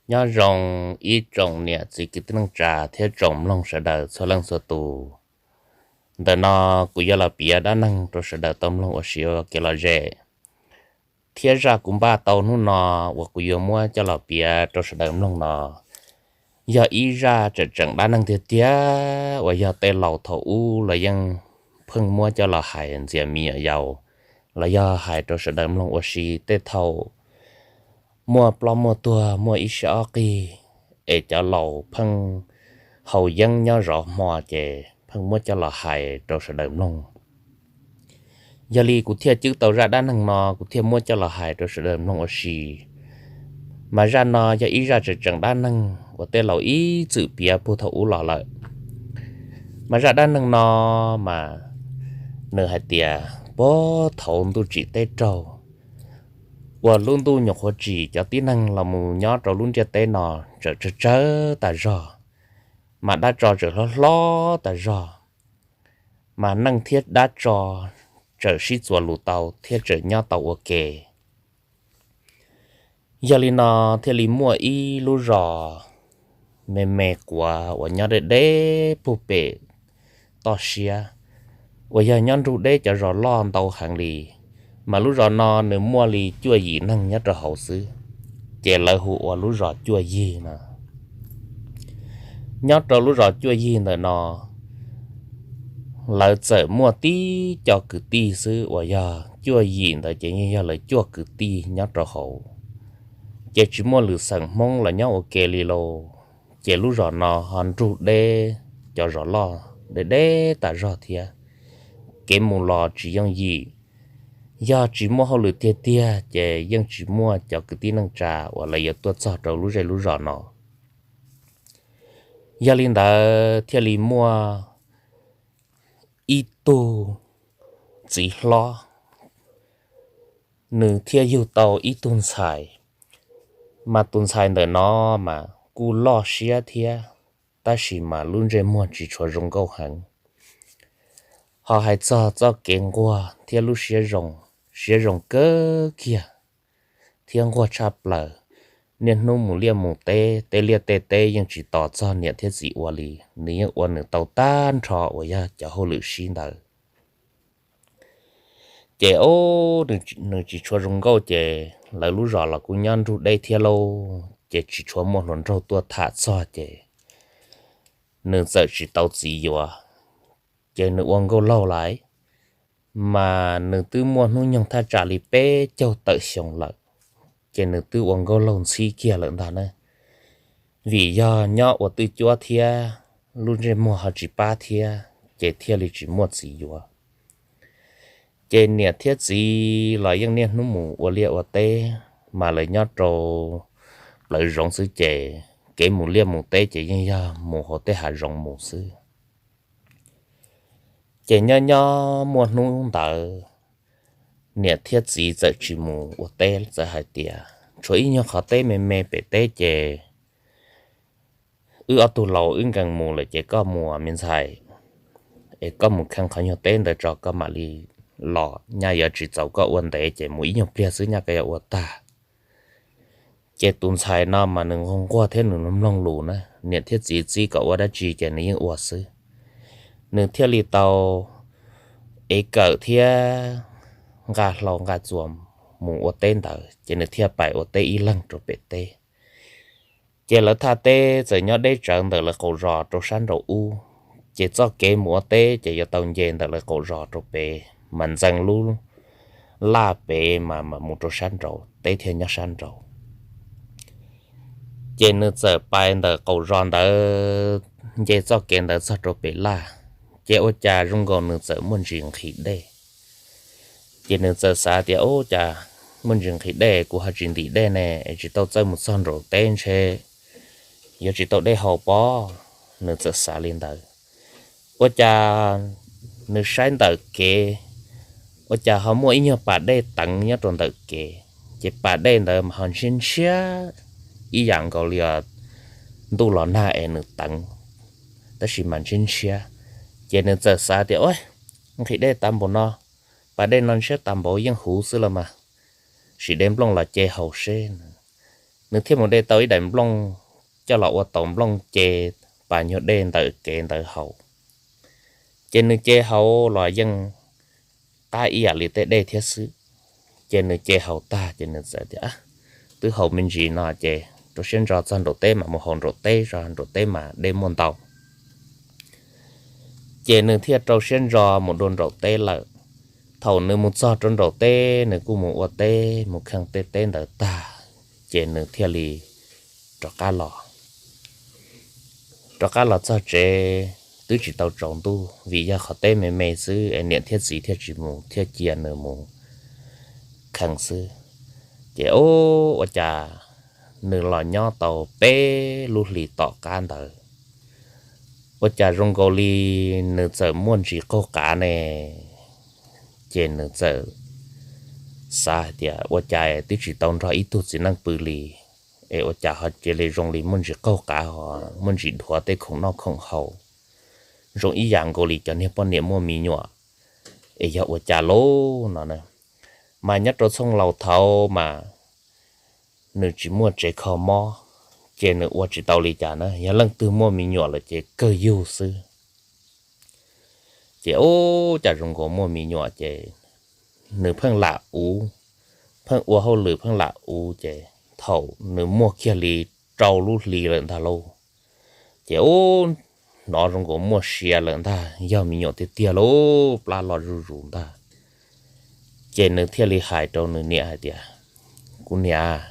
Nyob zoo ib tsoom niam txiv kwv tij neej tsa thiab tsoom mloog sawv daws txhua leej txhua tus. Ntawm no kuv yuav los piav dab neeg rau sawv daws tau mloog ua si ua kev lom zem. Thiab zaj kuv npaj tau hnub no uas kuv yuav muab coj los piav rau sawv daws mloog no, yog ib zaj tseem tseem dab neeg tiag tiag uas yog tej laus thaum ub los yeej pheej muab coj los hais ntxias me nyuam yaus, los yog hais rau sawv daws mloog ua si tej thaum muaj ploj muaj tuag muaj ib siab ob qig, es cov laus pheej haus yeeb nyob zov hmo ces pheej muab coj los hais rau sawv daws mloog. Yog li kuv thiaj cwb tau zaj dab neeg no kuv thiaj muab coj los hais rau sawv daws mloog ua si. Mas zaj no yog ib zaj tseem tseem dab neeg uas tej laus ib txwm piav puag thaum ub los lawm. Mas zaj dab neeg no mas nws hais tias puag thaum ntuj tsim teb raug, uas lub ntuj nyuam qhuav tsim cov tib neeg los mus nyob rau lub ntiaj teb no tseem tsawg tsawg tas zog, mas dab tsov tseem hlob hlob tas zog, mas neeg thiab dab tsov tseem sib txuas lus tau thiab tseem nyob tau ua ke. Yog li no thiaj li muaj ib lub zos me me quav uas nyob deb deb puag pem toj siab, uas yog nyob nrug deb cov zos loj ntau heev li. Mas lub zos no nws muaj li cuaj yim neeg nyob rau hauv xwb, ces lawv hu ua lub zos Cuaj Yig no. Nyob rau lub zos Cuaj Yig ntawm no, lawv txawm muaj tib co kwv tij xwb uas yog cuaj yim ntawd ces yeej yog lawv cuaj kwv tij nyob rau hauv. Ces tsis muaj lwm xeem Hmoob los nyob ua ke li lauj. Ces lub zos no ho nrug deb cov zos loj deb deb tas zog thiab. Kev mus los tsis yooj yim, yog tsis muaj hauj lwm tiag tiag ces yeej tsis muaj cov kwv tij neej tsa uas lawv yuav tuaj txog rau lub zej lub zos no. Yog li ntawd thiaj li muaj ib tug txiv hlob, nws thiaj yug tau ib tug ntxhais. Mas tus ntxhais ntawm no mas kuj loj siab thiab, tab sis mas lub ntsej muag tsis tshua zoo nkauj heev. Ho hais txog txoj kev nquag thiab lub siab zoo, siab zoo kawg kiag thiab nquag tshaj plaws. Niaj hnub mus liaj mus teb, tej liaj tej teb yeej tsis tos txog niam thiab txiv ua li, nws yeej ua nws tau tag nrho uas yog cov hauj lwm sib ntawd. Ces nws tsis tshua zoo nkauj ces lawv lub zos los kuj nyob nrug deb thiab lauj, ces tsis tshua muaj hluas nraug tuaj tham txog ces nws txawm tsis tau txiv yuav. Ces nws ua nkauj laug lawm, mas nws twb muaj hnub nyoog thaj tsam li peb caug tawm xyoo lawm, ces nws twb ua nkauj laug ntxhib kiag lawm ntag na. Vim yog nyob ua twj cuab thiab, lub ntsej muag ho tsis pab thiab, ces thiaj li tsis muaj txiv yuav. Ces niam thiab txiv los yeej niaj hnub mus ua liaj ua teb, mas lawv nyob rau plawv zoov xwb ces kev mus liaj mus teb ces yeej yog mus hauv tej hav zoov mus xwb. Ces nyob nyob muaj hnub ntawd, niam thiab txiv txawm tsis mus ua teb, txawm hais tias tshuav ib nyuag qhov teb me me pem teb ces wb ob tug laus wb nkees mus lawm ces koj mus me ntxhais, es koj mus kheej qhov nyuag teb ntawd tso koj mam li los, nyaj yuav tsis txaus koj ua ntev ces mus ib nyuag pliag xwb nyaj koj yuav ua tag. Ces tus ntxhais no mas nws nquag nquag thiab nws mloog lus na, niam thiab txiv txib kom ua dab tsi ces nws yeej ua xwb. Nws thiaj li tau ev kawm thiab nqa hlau nqa txuas mus ua teb ntawd, ces nws thiaj pais ua teb ib leeg rau pem teb. Ces lawv thaj teb txawm nyob deb tsawv ntawm lawv qaum zos rau sab nraud ub, ces txoj kev mus ua teb ces yuav tau nce ntawm lawv qaum zos rau pem mas ntxeev lub laj pem mas mus rau sab nraud, teb thiaj nyob sab nraud. Ces nws txawm pais ntawm qaum zos ntawd nce txoj kev ntawd txog rau pem laj, ces ua cas zoo nkaus nws txawm muaj ntsis nqhis dej. Ces nws txawm xav tias, Ub, cas muaj ntsis nqhis dej, kuv ho tsis ntim dej ne, es tsis tau txawj mus txog nraum teb ntshe yuav tsis tau dej haus pob. Nws txawm xav li ntawd. Ua cas nws saib ntawm kev, ua cas ho muaj ib nyuag pas dej teev nyob rau ntawm kev, ces pas dej ntawd mas ho ntshiab ntshiab ib yam nkaus li ntuj los nag es nws teev, tab sis mas ntshiab ntshiab. Ces nws txawm xav tias, Ub, nqhis dej tas npaum no, pas dej no ntshiab tas npaum yeej huv xwb los mas, sim de nplooj los ce haus seb. nws thiaj mus de tau ib daim nplooj coj los ua tau nplooj ce pas nyuag dej ntawm kev ntawd haus. Ces nws ce haus los yeej qab ib yam li tej dej thiab xwb. Ces nws ce haus tag ces nws txawm tias, twb haus me ntsis no ces rau siab ntso txog nraum teb mas mus haus nraum teb, nraum teb mas dej muaj ntau. Ces nws thiaj rau siab ntso mus dua nraum teb lawm. Thaum nws mus txog rau nraum teb, nws kuj mus ua teb mus kheej tej teb ntawd tag, ces nws thiaj li rov qab los. Rov qab los txog tsev twb tsis tau tsaus ntuj, vim yog qhov teb me me xwb es niam thiab txiv thiaj tsis mus thiaj cia nws mus kheej xwb. Ces ua cas nws los nyob tau peb lub hlis tom qab ntawd, ua cas zoo nkaus li nws txawm muaj ntsis qaug qav ne. Ces nws txawm xav hais tias ua cas twb tsis tau nrog ib tug txiv neej pw li, es ua cas ho cia li zoo li muaj ntsis qaug qav ho muaj ntsis dhuav tej khoom noj khoom haus, zoo ib yam nkaus li cov niag poj niam muaj me nyuam, es yog ua cas lauj no na. Mas nyob rau txhooj laus thaud mas nws tsis muaj tsev kho mob, ces nws ua tsis tau li cas na, yog leej twg muaj me nyuam lawm ces kawg yug xwb. Ces ua cas zoo nkaus muaj me nyuam ces nws pheej lam ua, pheej ua hauj lwm pheej lam ua, ces thaum nws muaj kiag li rau lub hli lawm ntag lauj, ces hnov zoo nkaus muaj sia lawm ntag, yog me nyuam tiag tiag lauj, plab los zuj zus ntag. Ces nws thiaj li hais rau nws niam hais tias, kuv niam,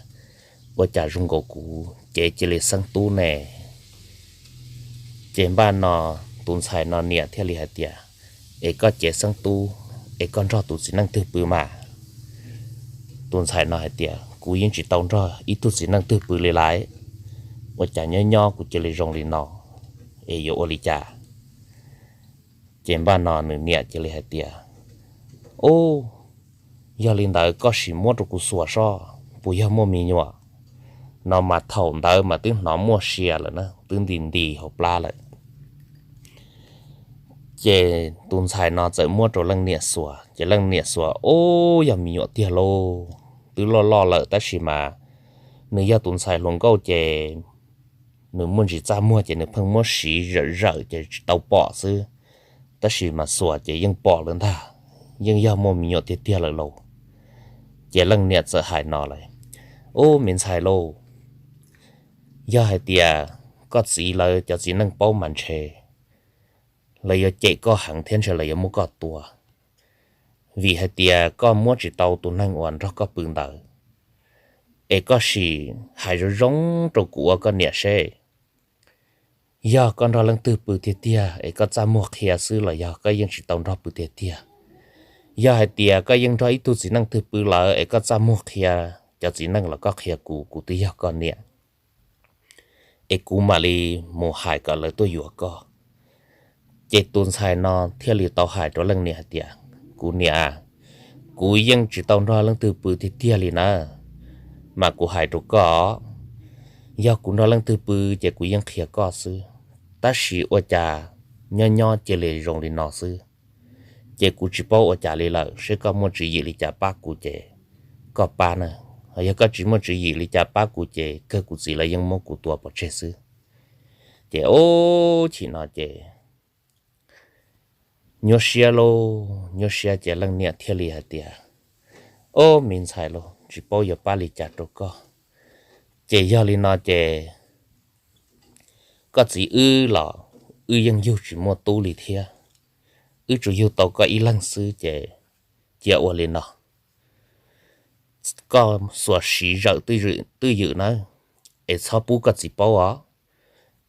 ua cas zoo nkaus kuv cev cia li xeeb tub ne? Ces npaj no tus ntxhais no niam thiaj li hais tias, es koj cev xeeb tub es koj nrog tus txiv neej twg pw mas? Tus ntxhais no hais tias, kuv yeej tsis tau nrog ib tug txiv neej twg pw li lawm, ua cas nyob nyob kuv cia li zoo li no, es yuav ua li cas? Ces npaj no nws niam cia li hais tias, u, yog li ntawd koj sim muab rau kuv xuas soj puas yog muaj me nyuam no. Mas thaum ntawd mas twb hnov muaj sia lawm na, twb nti nti hauv plab lawm. Ces tus ntxhais no txawm muab rau leej niam xuas, ces leej niam xuas, u, yog me nyuam tiag lauj, twb loj loj lawm tab sis mas nws yog tus ntxhais hluas nkauj ces nws muaj ntsis txaj muag ces nws pheej muab siv zawm zawm ces tsis tau pom xwb, tab sis mas xuas ces yeej pom lawm ntag, yeej yog muaj me nyuam tiag tiag lawm lauj. Ces leej niam txawm hais no lawm, u, me ntxhais lauj, yog hais tias koj txiv lawv cov txiv neej paub mas ntshe lawv yuav cem koj heev thiab ntshe lawv yuav muab koj tua, vim hais tias koj muab tsis tau tus neeg uas nrog koj pw ntawd. Es koj sim hais zoo zoo rau kuv ua koj niam seb, yog koj nrog leej twg pw tiag tiag es koj txaj muag qhia xwb los yog koj yeej tsis tau nrog pw tiag tiag? Yog hais tias koj yeej nrog ib tug txiv neej twg pw lawm es koj txaj muag qhia cov txiv neej los koj qhia kuv, kuv twb yog koj niam, es kuv mam li mus hais kom lawv tuaj yuav koj. Ces tus ntxhais no thiaj li tau hais rau leej niam hais tias, kuv niam, kuv yeej tsis tau nrog leej twg pw tiag tiag li na, mas kuv hais rau koj, yog kuv nrog leej twg pw ces kuv yeej qhia koj xwb, tab sis ua cas nyob nyob cia li zoo li no xwb. Ces kuv tsis paub ua cas li lawm, seb koj muaj tswv yim li cas pab kuv ces koj pab na, yog koj tsis muaj tswv yim li cas pab kuv ces kawg kuv txiv lawv yeej muab kuv tua pov tseg xwb. Ces ua chim no ces nyuaj siab lauj, nyuaj siab ces leej niam thiaj li hais tias, o, me ntxhais lauj, tsis paub yuav pab li cas rau koj. Ces yog li no ces koj txiv wb los wb yeej yug tsis muaj tub li thiab, wb tsuas yug tau koj ib leeg xwb ces cia ua li no, koj xuas siv zawm twj ywm nawb, es txhob pub koj txiv paub os.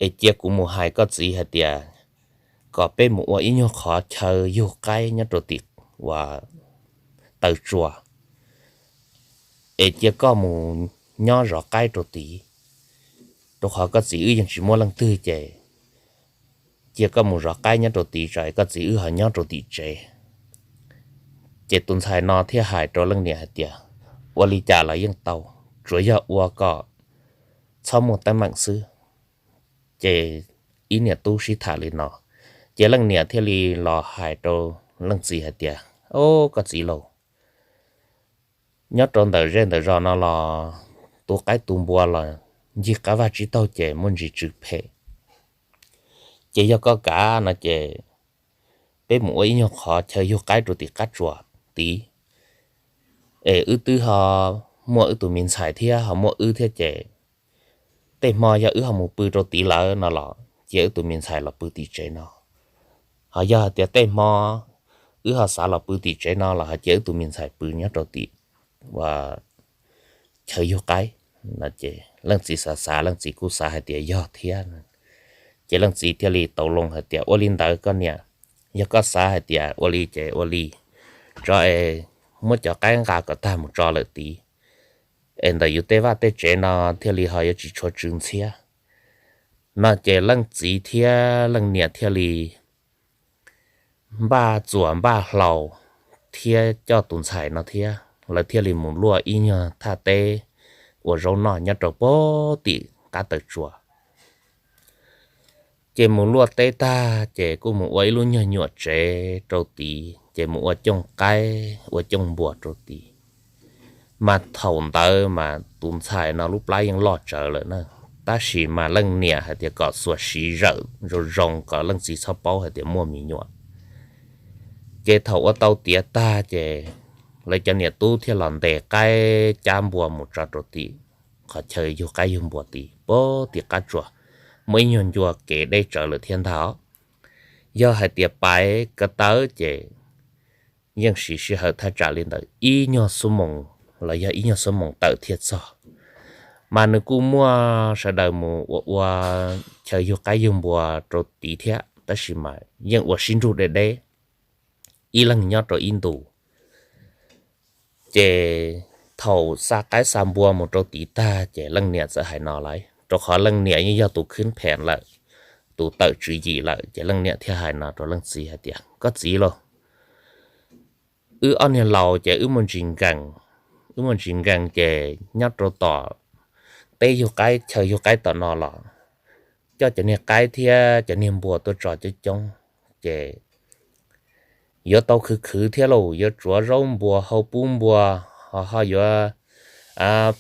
Es cia kuv mus hais koj txiv hais tias kom peb mus ua ib nyuag qhov chaw yug qaib nyob rau tim uas taw tsua, es cia koj mus nyob zov qaib rau tid, rau qhov koj txiv wb yeej tsis muaj leej twg ces cia koj mus zov qaib nyob rau tid tso es koj txiv wb ho nyob rau tim tsev. Ces tus ntxhais no thiaj hais rau leej niam hais tias, ua li cas los yeej tau, tsuav yog ua kom txhob muaj teeb meem xwb. Ces ib niam tub sib tham li no, ces leej niam thiaj li los hais rau leej txiv hais tias, o, koj txiv lauj, nyob rau ntawm zej ntawm zos no los tu qaib tu npua los ncig qab vaj tsib taug ces muaj ntsis tsw phem. Ces yog koj kav no ces peb mus ua ib nyuag qhov chaw yug qaib rau tim qab tsuas tid, es wb twb ho muaj wb tus me ntxhais thiab ho muaj wb thiab ces tej hmo yog wb ho mus pw rau tid lawm no los cia wb tus me ntxhais los pw tim tsev no. Ho yog hais tias tej hmo wb ho xav los pw tim tsev no los ho cia wb tus me ntxhais pw nyob rau tim ua chaw yug qaib. No ces leej txiv xav xav, leej txiv kuj xav hais tias yog thiab. Ces leej txiv thiaj li tau loo hais tias, Ua li ntawd koj niam, yog koj xav hais tias ua li ces ua li, tso es muab cov qaib nqa kom tag mus tso lawm tid, es ntawm yus tej vaj tej tsev no thiaj li ho yuav tsis tshua tsw ntxhiab. No ces leej txiv thiab leej niam thiaj li npaj txuas npaj hlau thiab coj tus ntxhais no thiab lawv thiaj li mus luaj ib nyuag thaj teb ua zaub noj nyob rau pem tim qab taw tsua. Ces mus luaj teb tag ces kuj mus ua ib lub nyuag nyuam tsev rau tid ces mus ua cooj qaib ua cooj npua rau tid. Mas thaum ntawd mas tus ntxhais no lub plab yeej loj tsawv lawm na, tab sis mas leej niam hais tias kom xuas siv zawm zoo zoo kom leej txiv txhob paub hais tias muaj me nyuam. Ces thaum ua tau tiav tag ces lawv cov niam tub thiaj los ntes qaib cab npua mus tso rau tim qhov chaw yug qaib yug npua tid pem tim qab tsuas, muaj ib nyuag ncua kev deb tsawv lawm thiab ntag. Yog hais tias pais ko taw ces yeej siv sij hawm thaj tsam li ntawm ib nyuag xuab moos los yog ib nyuag xuab moos tawm thiaj txog. Mas nws kuj muaj sawv daws mus ua ua chaw yug qaib yug npua rau tid thiab, tab sis mas yeej ua sib nrug deb deb, ib leeg nyob rau ib ntus. Ces thaum xa qaib xa npua mus rau tid tag ces leej niam txawm hais no lawm, rau qhov leej niam yeej yog tus khwb phem lawm, tus tawm tswv yim lawm, ces leej niam thiaj hais no rau leej txiv hais tias, Koj txiv lauj, wb ob niag laus ces wb muaj ntsis nkees, wb muaj ntsis nkees ces nyob rau tom teb yug qaib chaw yug qaib tom no los coj cov niag qaib thiab cov niag npua tuaj tso coob coob ces yuav tau khwv khwv thiab lauj, yuav tsuav zaub npua hau pub npua, ho ho yuav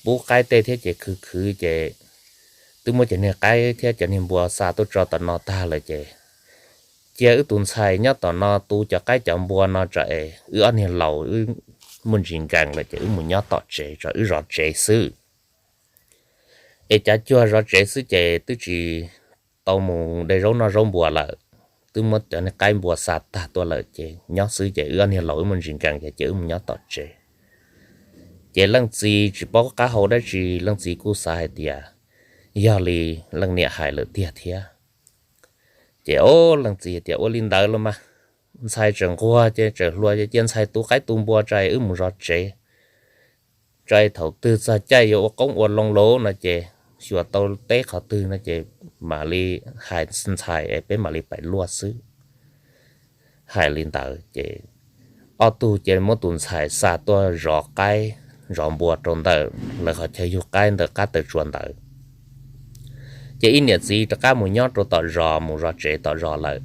pub qaib tej thiab ces khwv khwv ces twb muab cov niag qaib thiab cov niag npua xa tuaj tso tom no tag lawm ces cia wb tus ntxhais nyob tom no tu cov qaib cov npua no tso es wb ob niag laus wb muaj ntsis nkees lawm ces wb mus nyob tom tsev tso, wb zov tsev xwb. Es cav cuag zov tsev xwb ces twb tsis tau mus de zaub noj zaub npua lawm, twb muab cov niag qaib npua xa tag tuaj lawm ces nyob xwb ces wb ob niag laus wb muaj ntsis nkees ces cia wb mus nyob tom tsev. Ces leej txiv tsis paub qab hau dab tsi, leej txiv kuj xav hais tias yog li leej niam hais lawm tiag thiab. Ces o, leej txiv tias, Ua li ntawd los mas, ntxhais tseem nquag ces tseem hluas ces cia ntxhais tu qaib tu npua tso es wb mus zov tsev. Tso es thaum twg txog caij yuav ua qoob ua loo lawm no ces xyuas tau teb qhov twg no ces mam li hais ntxhais es peb mam li pais luaj xwb. Hais li ntawd ces ob tug ces muab tus ntxhais xa tuaj zov qaib zov npua rau ntawm lawv qhov chaw yug qaib ntawm qab taw tsua ntawd. Ces ib niam txiv rov qab mus nyob rau tom zos, mus zov tsev tom zos lawm.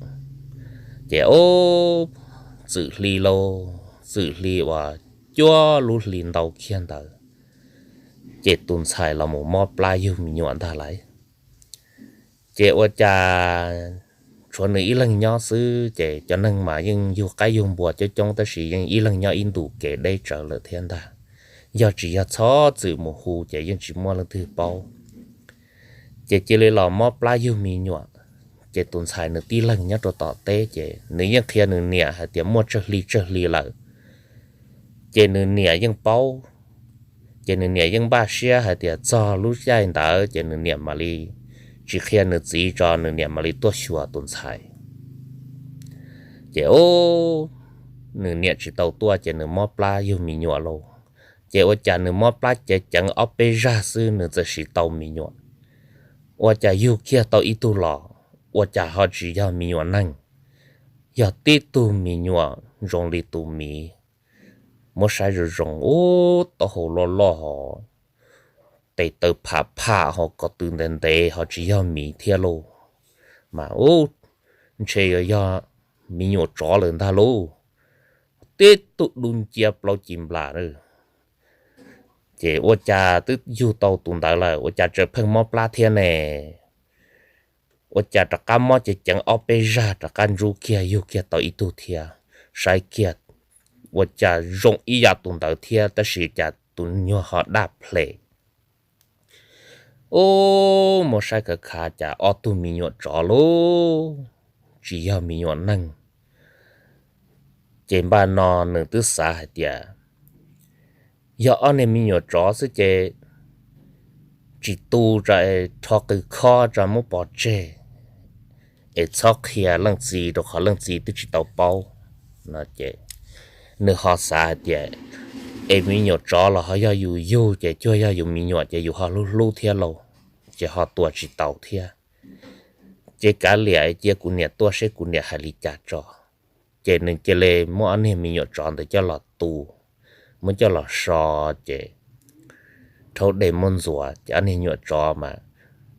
Ces o, txwm hli lauj, txwm hli uas cuaj lub hli ntau kiag ntawd, ces tus ntxhais los mus mob plab yug me nyuam ntag lauj. Ces ua cas tshuav nws ib leeg nyob xwb ces cov neeg mas yeej yug qaib yug npua coob coob tab sis yeej ib leeg nyob ib ntus kev deb tsawv lawm thiab ntag. Yog tsis yog txhob txwm mus hu ces yeej tsis muaj leej twg paub. Ces cia li los mob plab yug me nyuam. Ces tus ntxhais nws tib leeg nyob rau tom teb ces nws yeej qhia nws niam hais tias muaj tsawg hli tsawg hli lawm. Ces nws niam yeej paub, ces nws niam yeej npaj siab hais tias txog lub caij ntawd ces nws niam mam li tsis qhia nws txiv tso, nws niam mam li tuaj xyuas tus ntxhais. Ces o, nws niam tsis tau tuaj ces nws mob plab yug me nyuam lauj. Ces ua cas nws mob plab ceev ceev ob peb zag xwb nws txawm sim tau me nyuam. Ua cas yug kiag tau ib tug los ua cas ho tsis yog me nyuam neeg, yog tib tug me nyuam zoo li tus miv. Muab saib zoo zoo, ub, taub hau loj loj ho, tes taw pham pham ho, ko tw ntev ntev ho tsis yog miv thiab lauj. Mas ub, ntshe yuav yog me nyuam tsov lawm ntag lauj. Tib tug dub nciab plaub ci nplas. Ces ua cas twb yug tau tus ntawd lawm ua cas tseem pheej mob plab thiab ne? Ua cas rov qab mob ceev ceev ob peb zag rov qab ntsub kiag yug kiag tau ib tug thiab. Saib kiag ua cas zoo ib yam tus ntawd thiab tab sis cas tus nyuag ho daj ples. Ub, muab saib khav khav cas ob tug me nyuam tsov lauj, tsis yog me nyuam neeg. Ces npaj no nws twb xav hais tias yog ob niag me nyuam tsov xwb ces tsis tu tso, rho qws khob tso muab pov tseg es txhob qhia leej txiv rau qhov leej txiv twb tsis tau paub no ces nws ho xav hais tias es me nyuam tsov los ho yog yus yug ces cuag yog yus me nyuam ces yus ho hlub hlub thiab lauj, ces ho tua tsis tau thiab. Ces kav liam cia kuv niam tuaj seb kuv niam hais li cas tso. Ces nws cia li muab ob niag me nyuam tsov ntawd coj los tu, muab coj los so, ces rhaub dej muab ntxuav ces ob niag nyuam tsov mas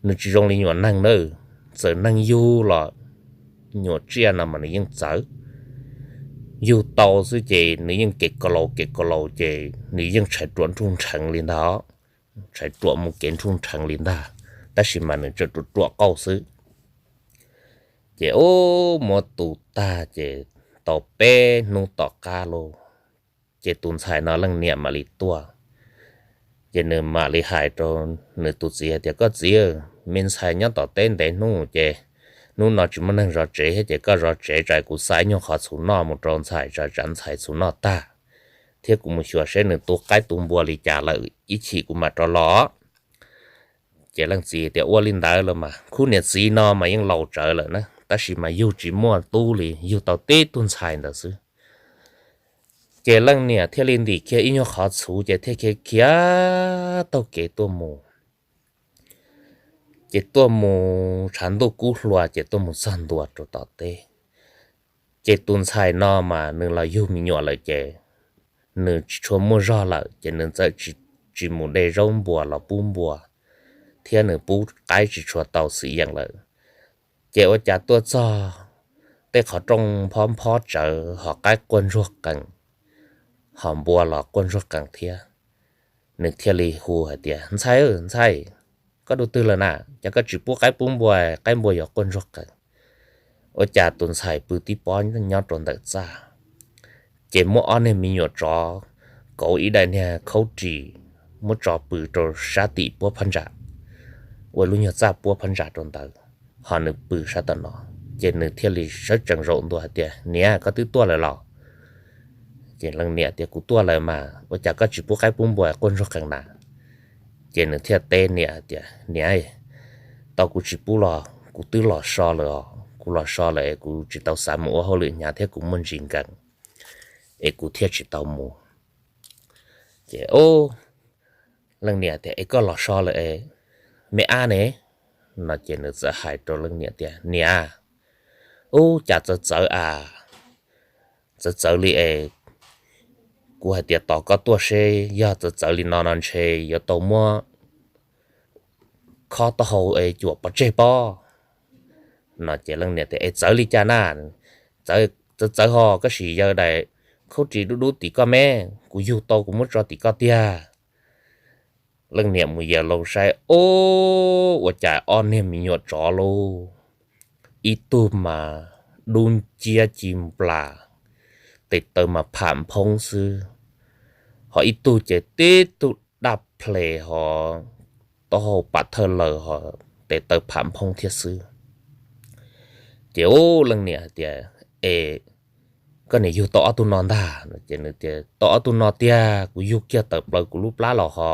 nws tsis zoo li nyuam neeg nawb, txawm neeg yug los nyuam tsiaj no mas nws yeej txawv. Yug tau xwb ces nws yeej kev ko laus kev ko laus ces nws yeej tshais ruam nruj nrheev li ntag, tshais ruam mus kev nruj nrheev li ntag, tab sis mas nws tseem ruam ruam qauj xwb. Ces ub, muab tu tag ces tau peb hnub tom qab lauj, ces tus ntxhais no leej niam mam li tuaj. Ces nws mam li hais rau nws tus txiv hais tias, koj txiv, me ntxhais nyob tom teb ntev hnub ces hnub no tsis muaj neeg zov tsev thiab ces koj zov tsev tso, kuv xa ib nyuag qhov txhuv noj mus rau ntxhais tso, tsam ntxhais txhuv noj tag thiab kuv mus xyuas seb nws tu qaib tu npua li cas lawm ib chim kuv mam rov los. Ces leej txiv tias, ua li ntawd los mas khub niam txiv no mas yeej laus tsawv lawm na, tab sis mas yug tsis muaj tub li, yug tau tib tug ntxhais ntawd xwb. Ces leej niam thiaj li ntim kiag ib nyuag qhov txhuv ces thiaj khiav khiav taug kev tuaj mus. Ces tuaj mus tshav ntuj kub hluas ces tuaj mus txog ntua rau tom teb. Ces tus ntxhais no mas nws los yug me nyuam lawm ces nws tsis tshua muaj zog lawm ces nws txawm tsis mus de zaub npua los pub npua, thiab nws pub qaib tsis tshua tau xwm yeem lawm. Ces ua cas tuaj txog tej qhov rooj phob phob tsawv, ho qaib quaj ntsuag qees, ho npua los quaj ntsuag qees thiab. Nws thiaj li hu hais tias, ntxhais, ntxhais, koj dua twg lawm na? Ces koj tsis pub qaib pub npua, qaib npua yuav quaj ntsuag qees. Ua cas tus ntxhais pw tib pob nyob rau ntawm txaj, ces muab ob niag me nyuam tsov kauv ib daim niag khaub ris muab tso pw rau sab tim puab phab ntsa, ua lub nyuag txaj puab phab ntsa rau ntawd, ho nws pw sab tom no. Ces nws thiaj li sawv tsees zaum ntua hais tias, niam, koj twb tuaj lawm los? Ces leej niam tias, kuv tuaj lawm mas, ua cas koj tsis pub qaib pub npua quaj ntsuag qees na? Ces nws thiaj teb niam hais tias, niam, tau kuv tsis pub los kuv twb los so lawm os, kuv los so lawm kuv tsis tau xav mus ua hauj lwm hnyav thiab kuv muaj ntsis nkees es kuv thiaj tsis tau mus. Ces leej niam tias, es koj los so lawm es me ab ne? No ces nws txawm hais rau leej niam tias, niam, ub, cas txawv txawv a, txawv txawv li es kuv hais tias tos koj tuaj seb yog txawv txawv li no no ntshe yuav tau muab khob taub hau es cuam pov tseg pob. No ces leej niam tias, es txawv li cas na? Txawv txawv ho, koj sim yaws daim khaub ris dub dub tim koj me, kuv yug tau kuv muab tso tim koj tiag. Leej niam mus yaws loo saib, ub, ua cas ob niag me nyuam tsov lauj, ib tug mas dub nciab ci nplas, tes taw mas pham nphoob xwb, ho ib tug ces tib tug daj ples ho taub hau pam thawj laws ho tes taw pham nphoob thiab xwb. Ces ub, leej niam hais tias, es koj niam yug tau ob tug no ntag? Ces nws tias, tau ob tug no tiag, kuv yug kiag tawm plaws kuv lub plab los ho.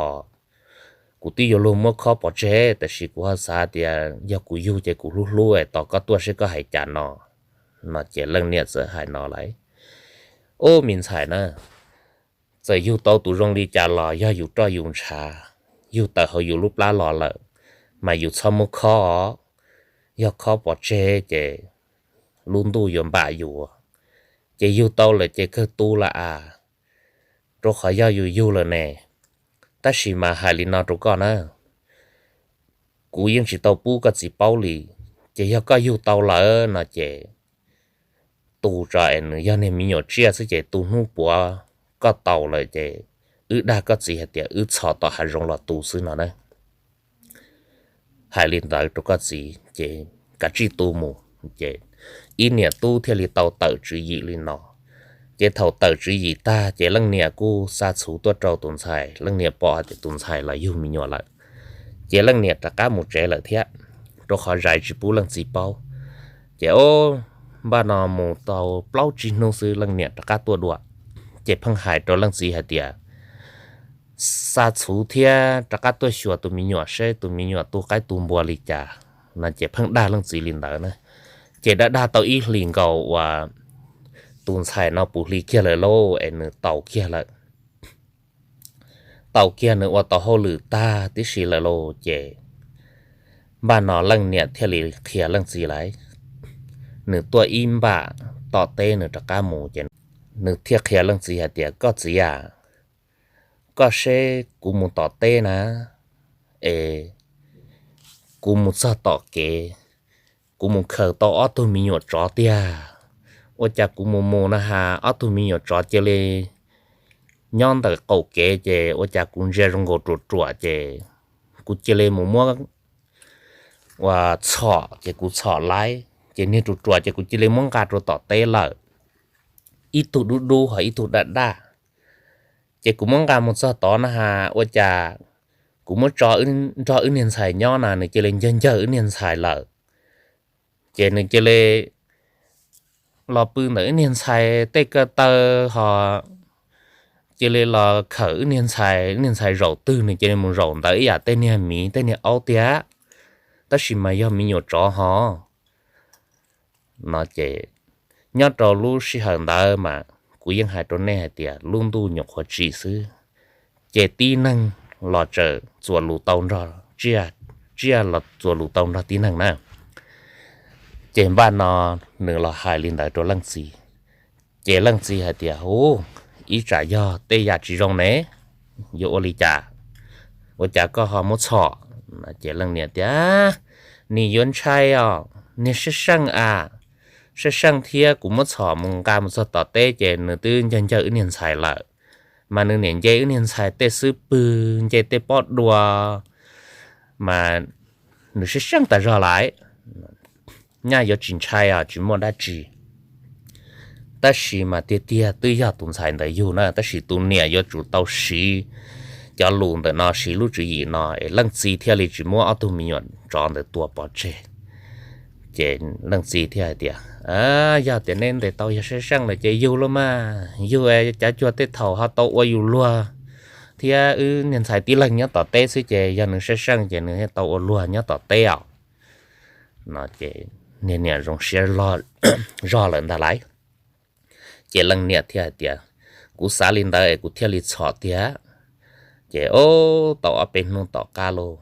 Kuv twb yuav luag muab khob pov tseg tab sis kuv ho xav tias yog kuv yug ces kuv hlub hlub es tos koj tuaj seb koj hais cas no. No ces leej niam txawm hais no lawm, ub, me ntxhais na, txawm yug tau tus zoo li cas los yog yus roj yus ntshav, yug tawm hauv yus lub plab los lawm, mas yus txhob muab khob, yog khob pov tseg ces lub ntuj yuav npam yus. Ces yug tau lawm ces kawg tu lawm as, rau qhov yog yus yug lawm ne. Tab sis mas hais li no rau koj na, kuv yeej tsis tau pub koj txiv paub li, ces yog koj yug tau lawm no ces tu tso es nws yog niag me nyuam tsiaj xwb ces tu hnub puav koj tau lawm ces wb dag koj txiv hais tias wb txhom tom hav zoov los tu xwb no na. Hais li ntawd rau koj txiv ces kav tsij tu mus. Ces ib niam tub thiaj li tau tawm tswv yim li no. Ces thaum tawm tswv yim tag ces leej niam kuj xa txhuv tuaj rau tus ntxhais, leej niam pom hais tias tus ntxhais los yug me nyuam lawm, ces leej niam rov qab mus tsev lawm thiab, rau qhov zais tsis pub leej txiv paub. Ces o, npaj no mus tau plaub tsib hnub xwb leej niam rov qab tuaj dua. Ces pheej hais rau leej txiv hais tias xa txhuv thiab rov qab tuaj xyuas tus me nyuam seb tus me nyuam tu qaib tu npua li cas no, ces pheej dag leej txiv li ntawd na. Ces dag dag tau ib hlis nkaus uas tus ntxhais no puv hli kiag lawm lauj, es nws tau kiag lawm. Tau kiag nws ua tau hauj lwm tag tib si lawm lauj, ces npaj no leej niam thiaj li qhia leej txiv lawm. Nws tuaj ib npaj tom teb nws rov qab mus ces nws thiaj qhia leej txiv hais tias, koj txiv a, koj seb kuv mus tom teb na, es kuv mus txog tom kev, kuv mus khaws tau ob tug me nyuam tsov tiag. Ua cas kuv mus mus na has ob tug me nyuam tsov cia li nyob ntawm qaum kev, ces ua cas kuv ntsia zoo nkaus ruam ruam, ces kuv cia li mus muab ua txhom, ces kuv txhom laiv ces niag ruam ruam ces kuv cia li muab nqa rau tom teb lawm. Ib tug dub dub ho ib tug daj daj. Ces kuv muab nqa mus txog tod na has ua cas kuv muab tso nrog wb niag ntxhais nyob na nws cia li ncawg ncawg wb niag ntxhais lawm. Ces nws cia li los pw ntawm wb niag ntxhais tej ko taw ho cia li los khawm wb niag ntxhais, wb niag ntxhais zaum twg nws cia li mus zaum ntawd ib yam tej niag miv tej niag aub tiag, tab sis mas yog me nyuam tsov ho no. Ces nyob rau lub sij hawm ntawd mas kuv yeej hais rau nej hais tias lub ntuj nyuam qhuav tsim xwb, ces tib neeg los txawm txuas lus tau nrog, tsiaj los txuas lus tau nrog tib neeg na. Ces npaj no nws los hais li ntawd rau leej txiv. Ces leej txiv hais tias, u, ib tsam yog tej yam tsis zoo ne, yuav ua li cas? Ua cas koj ho muab txhom? Ces leej niam tias, nim yuav ntshai os, niag sab seej a, sab seej thiab kuv muab txhom mus nqa mus txog tom teb ces nws twb ncawg ncawg wb niag ntxhais lawm. Mas nws niam nce wb niag ntxhais tej xub pwg, nce tej pob dua, mas nws sab seej tas zog lawm. Nyaj yuav tsis ntshai os, tsis muaj dab tsi. Tab sis mas tiag tiag twb yog tus ntxhais ntawd yug na, tab sis tus niam yuav tsum tau siv cov lus ntawm no, siv lub tswv yim no es leej txiv thiaj li tsis muab ob tug me nyuam tsov ntawd tua pov tseg. Ces leej txiv thiaj hais tias, yog tias neb ntes tau yog sab seej lawm ces yug los mas, yug cav cuag tej thaum ho tau ua yus luag thiab wb niag ntxhais tib leeg nyob tom teb xwb, ces yog nws sab seej ces nws thiaj tau ua luag nyob tom teb os. No ces niag niam zoo siab zog lawm ntag lauj. Ces leej niam thiaj hais tias, kuv xav li ntawd es kuv thiaj li txhom tiag. Ces o, tau ob peb hnub tom qab lauj,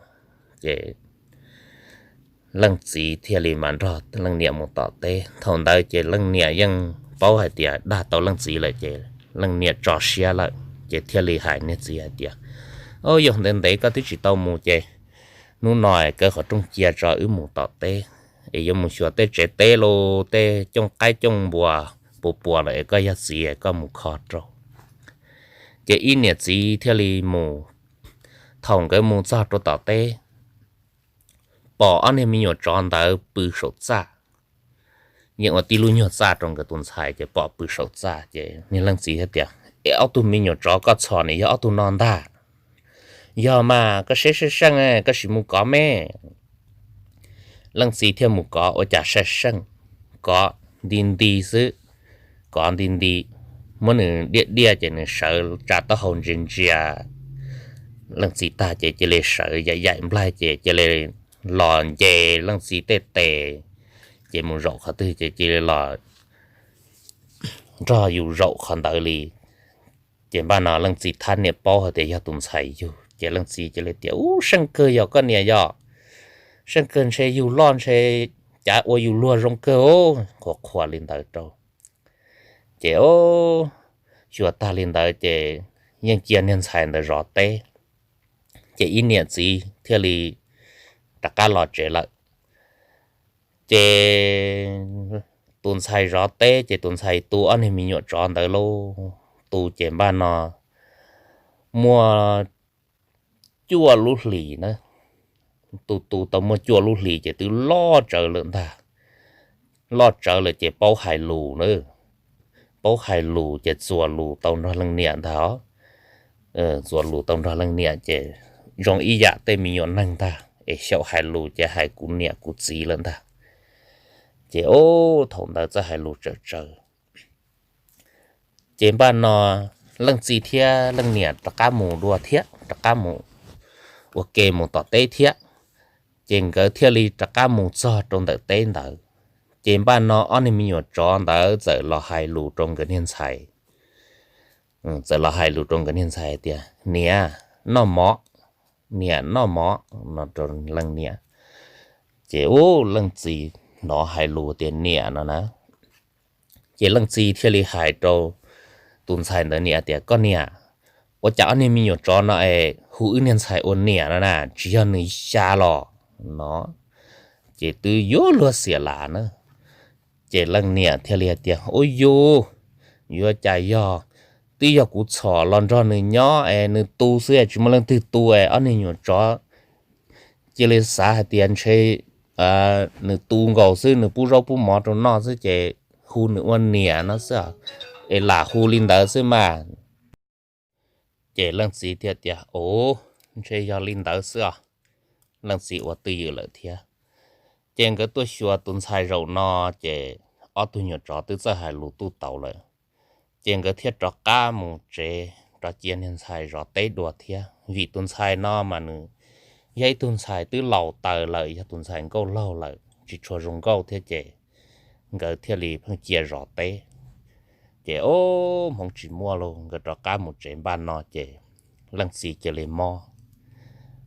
ces leej txiv thiaj li mam nrog leej niam mus tom teb. Thaum ntawd ces leej niam yeej paub hais tias dag tau leej txiv lawm ces leej niam tso siab lawm ces thiaj li hais niag txiv hais tias, o, yog ntev ntev koj twb tsis tau mus ces hnub no kaw qhov rooj cia tso wb mus tom teb, es yuav mus xyuas tej tsev teb los tej cooj qaib cooj npua puas puas lawm es koj yog txiv koj mus kho rau. Ces ib niam txiv thiaj li mus. Thaum nkawd mus txog rau tom teb, pom ob niag me nyuam tsov ntawd pw saum txaj. Yeej ua tib lub nyuag txaj rau nkawd tus ntxhais ces pom pw saum txaj ces niag leej txiv thiaj tias, es ob tug me nyuam tsov koj txhom nim yog ob tug no ntag. Yog mas koj sab seej, koj sim mus kov me. Leej txiv thiaj mus kov ua cas sab seej, kov nti nti xwb, kov nti nti, muab nws diaj diaj ces nws sawv tsa taub hau ntsia ntsia leej txiv tag ces cia li sawv yaim yaim nplaig ces cia li los nce leej txiv tej tes, ces mus zaum qhov twg ces cia li los nrog yus zaum qhov ntawd li. Ces npaj no leej txiv thab niam paub hais tias yog tus ntxhais yug ces leej txiv cia li tias, u, seej kawg yog koj niam yog, seej kawg ntshe yug loj ntshe cav ua yus luag zoo kawg, qhuas qhuas li ntawd rau. Ces o, xyuas tag li ntawd ces yeej cia niag ntxhais ntawd zov teb. Ces ib niam txiv thiaj li rov qab los tsev lawm. Ces tus ntxhais zov teb ces tus ntxhais tu ob niag me nyuam tsov ntawd lauj, tu ces npaj no muaj cuaj lub hlis na, tu tu tau muaj cuaj lub hlis ces twb loj tsawv lawm ntag. Loj tsawv lawm ces paub hais lus na, paub hais lus ces txuas lus tau nrog leej niam ntag. Txuas lus tau nrog leej niam ces zoo ib yam tej me nyuam neeg ntag es xyaum hais lus ces hais kuv niam kuv txiv lawm ntag. Ces ub thaum ntawd txawj hais lus tsawv tsawv. Ces npaj no leej txiv thiab leej niam rov qab mus dua thiab, rov qab mus ua ke mus tom teb thiab. Ces nkawd thiaj li rov qab mus txog rau ntawm teb ntawd. Ces npaj no ob niag me nyuam tsov ntawd txawm los hais lus rau nkawd niag ntxhais, txawm los hais lus rau nkawd niag ntxhais tias, Niam, noj mov, niam, noj mov, no rau leej niam. Ces ub leej txiv hnov hais lus tias niam no na, ces leej txiv thiaj li hais rau tus ntxhais ntawd niam tias, Koj niam, ua cas ob niag me nyuam tsov no es hu wb niag ntxhais ua niam no na, tsis yog nws xya los? No ces twb yuav luag xiam las na. Ces leej niam thiaj li hais tias, Ub yus, yuav cas yog, twb yog kuv txhom los nrog nws nyob es nws tu xwb es tsis muaj leej twg tu es ob niag nyuam tsov cia li xav hais tias ntshe nws tu nkaus xwb, nws pub zaub pub mov rau noj xwb ces hu nws ua niam no xwb, es lam hu li ntawd xwb mas. Ces leej txiv thiaj tias, Ub, ntshe yog li ntawd xwb os. Leej txiv ua twj ywm lawm thiab. Ces nkawd tuaj xyuas tus ntxhais zaum no, ces ob tug nyuam tsov twb txawj hais lus tuj tau lawm. Ces nkawd thiaj rov qab mus tsev rov cia niag ntxhais zov teb dua thiab, vim tus ntxhais no mas nws yog ib tug ntxhais twb laus taws lawm, yog tus ntxhais nkauj laug lawm tsis tshua zoo nkauj thiab ces nkawd thiaj li pheej cia zov teb. Ces ub hmoov tsis muaj los nkawd rov qab mus tsev npaj no ces leej txiv cia li mob.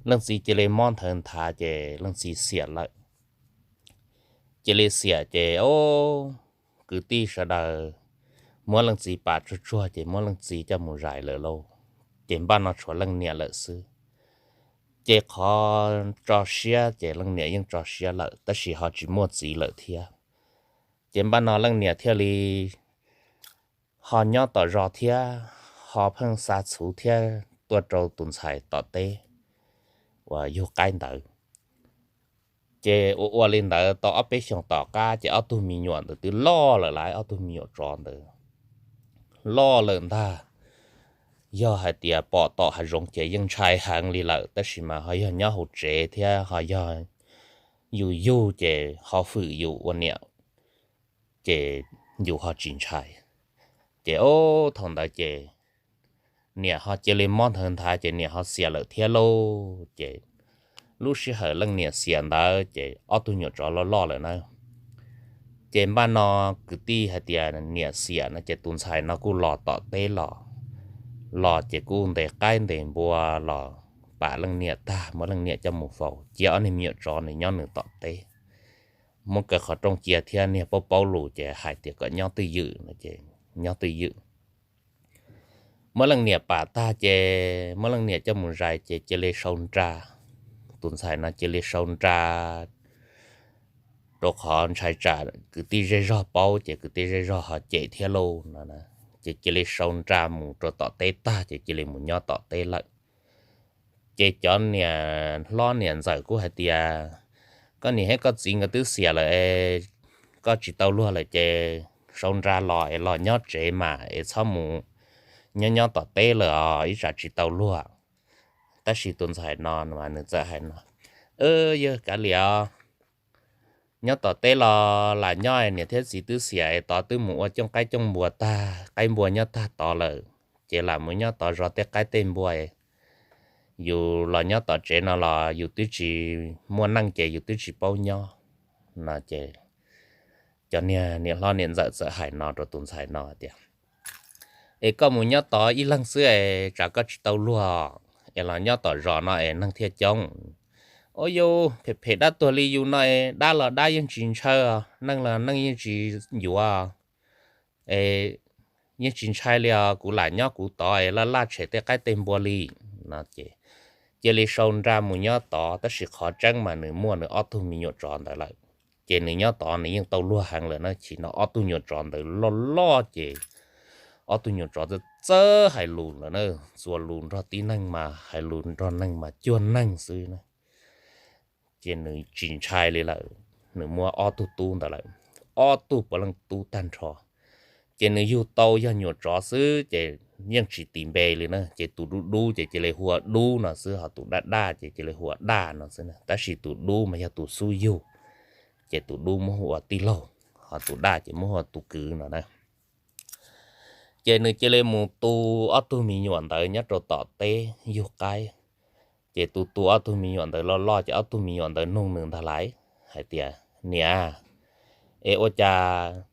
Leej txiv cia li mob nthawv nthav ces leej txiv xiam lawm. Cia li xiam ces ub, kwv tij sawv daws muab leej txiv pam tsuag tsuag ces muab leej txiv coj mus zais lawm lauj. Ces npaj no tshuav leej niam lawm xwb. Ces qhov tso siab ces leej niam yeej tso siab lawm tab sis ho tsis muaj txiv lawm thiab. Ces npaj no leej niam thiaj li ho nyob tom zos thiab ho pheej xa txhuv thiab tuaj rau tus ntxhais tom teb uas yug qaib ntawd. Ces ua ua li ntawd tau ob peb xyoos tom qab ces ob tug me nyuam ntawd twb loj lawm lauj, ob tug me nyuam tsov ntawd loj lawm ntag. Yog hais tias pom tom hav zoov ces yeej ntshai heev li lawm tab sis mas ho yog nyob hauv tsev thiab ho yog yus yug ces ho hwm yus ua niam ces yus ho tsis ntshai. Ces ub thaum ntawd ces niam ho cia li mob nthawv nthav ces niam ho xiam lawm thiab lauj. Ces lub sij hawm leej niam xiam ntawd ces ob tug nyuam tsov loj loj lawm na. Ces npaj no kwv tij hais tias niam xiam no ces tus ntxhais no kuj los tom teb los, los ces kuj ntes qaib ntes npua los pam leej niam tag muab leej niam coj mus faus, cia ob niag me nyuam tsov nws nyob nws tom teb. Muab kaw qhov rooj cia thiab niag paub paub lus ces hais tias kom nyob twj ywm no ces nyob twj ywm. Muab leej niam pam tag ces muab leej niam coj mus zais ces cia li sau nra. Tus ntxhais no cia li sau nra rau qhov ntshai tsam kwv tij zej zog paub ces kwv tij zej zog ho cem thiab lauj no. Ces cia li sau nra mus rau tom teb tag ces cia li mus nyob tom teb lawm. Ces cov niam hlob niam ntxawm kuj hais tias, koj niam thiab koj txiv nkawd twb xiam lawm es koj tsis tau luag lawm ces sau nra los es los nyob tsev mas es txhob mus nyob nyob tom teb lawm os, ib tsam tsis tau luag. Tab sis tus ntxhais no mas nws txawm hais no, yog kav liam os, nyob tom teb los lam nyob, niam thiab txiv twb xiam es tod twb mus ua cooj qaib cooj npua tag, qaib npua nyob tag tod lawm, ces lam mus nyob tod zov tej qaib tej npua. Yus los nyob tom tsev no los yus twb tsis muaj neej ces yus twb tsis paub nyob no ces cov niam hlob niam ntxawm txawm hais no rau tus ntxhais no tias, es koj mus nyob tod ib leeg xwb es tsam koj tsis tau luag es los nyob tom zos no es neeg thiaj coob. Ua yus phem phem dab tuag li yus no es dab los dab yeej tsis ntshaw, neeg los neeg yeej tsis yuav es yeej tsis ntshai li os, kuv lam nyob kuv tod es laj laj tshem tej qaib tej npua li no ces cia li sau nra mus nyob tod, tab sis qhov tseeb mas nws muaj nws ob tug me nyuam tsov ntawd lawm. Ces nws nyob tod nws yeej tau luag heev lawm na, chim no ob tug nyuam tsov ntawd loj loj ces ob tug me nyuam tsov txawj hais lus lawm na, txuas lus nrog tib neeg mas hais lus nrog neeg mas cuag neeg xwb na. Ces nws tsis ntshai li lawm, nws muaj ob tug tub ntawd lawm, ob tug puav leej tub tag nrho. Ces nws yug tau yog nyuam tsov xwb ces yeej tsis tis npe li na, ces tus dub dub ces cia li hu ua Dub no xwb, ho tus daj daj ces cia li hu ua Daj no xwb na, tab sis tus dub mas yog tus xub yug, ces tus dub muab hu ua tij laug, ho tus daj ces muab hu ua tus kwv no na. Ces nws cia li mus tu ob tug me nyuam ntawd nyob rau tom teb yug qaib. Ces tus tu ob tug me nyuam ntawd loj loj ces ob tug me nyuam ntawd nug nws ntag lais hais tias, Niam, es ua cas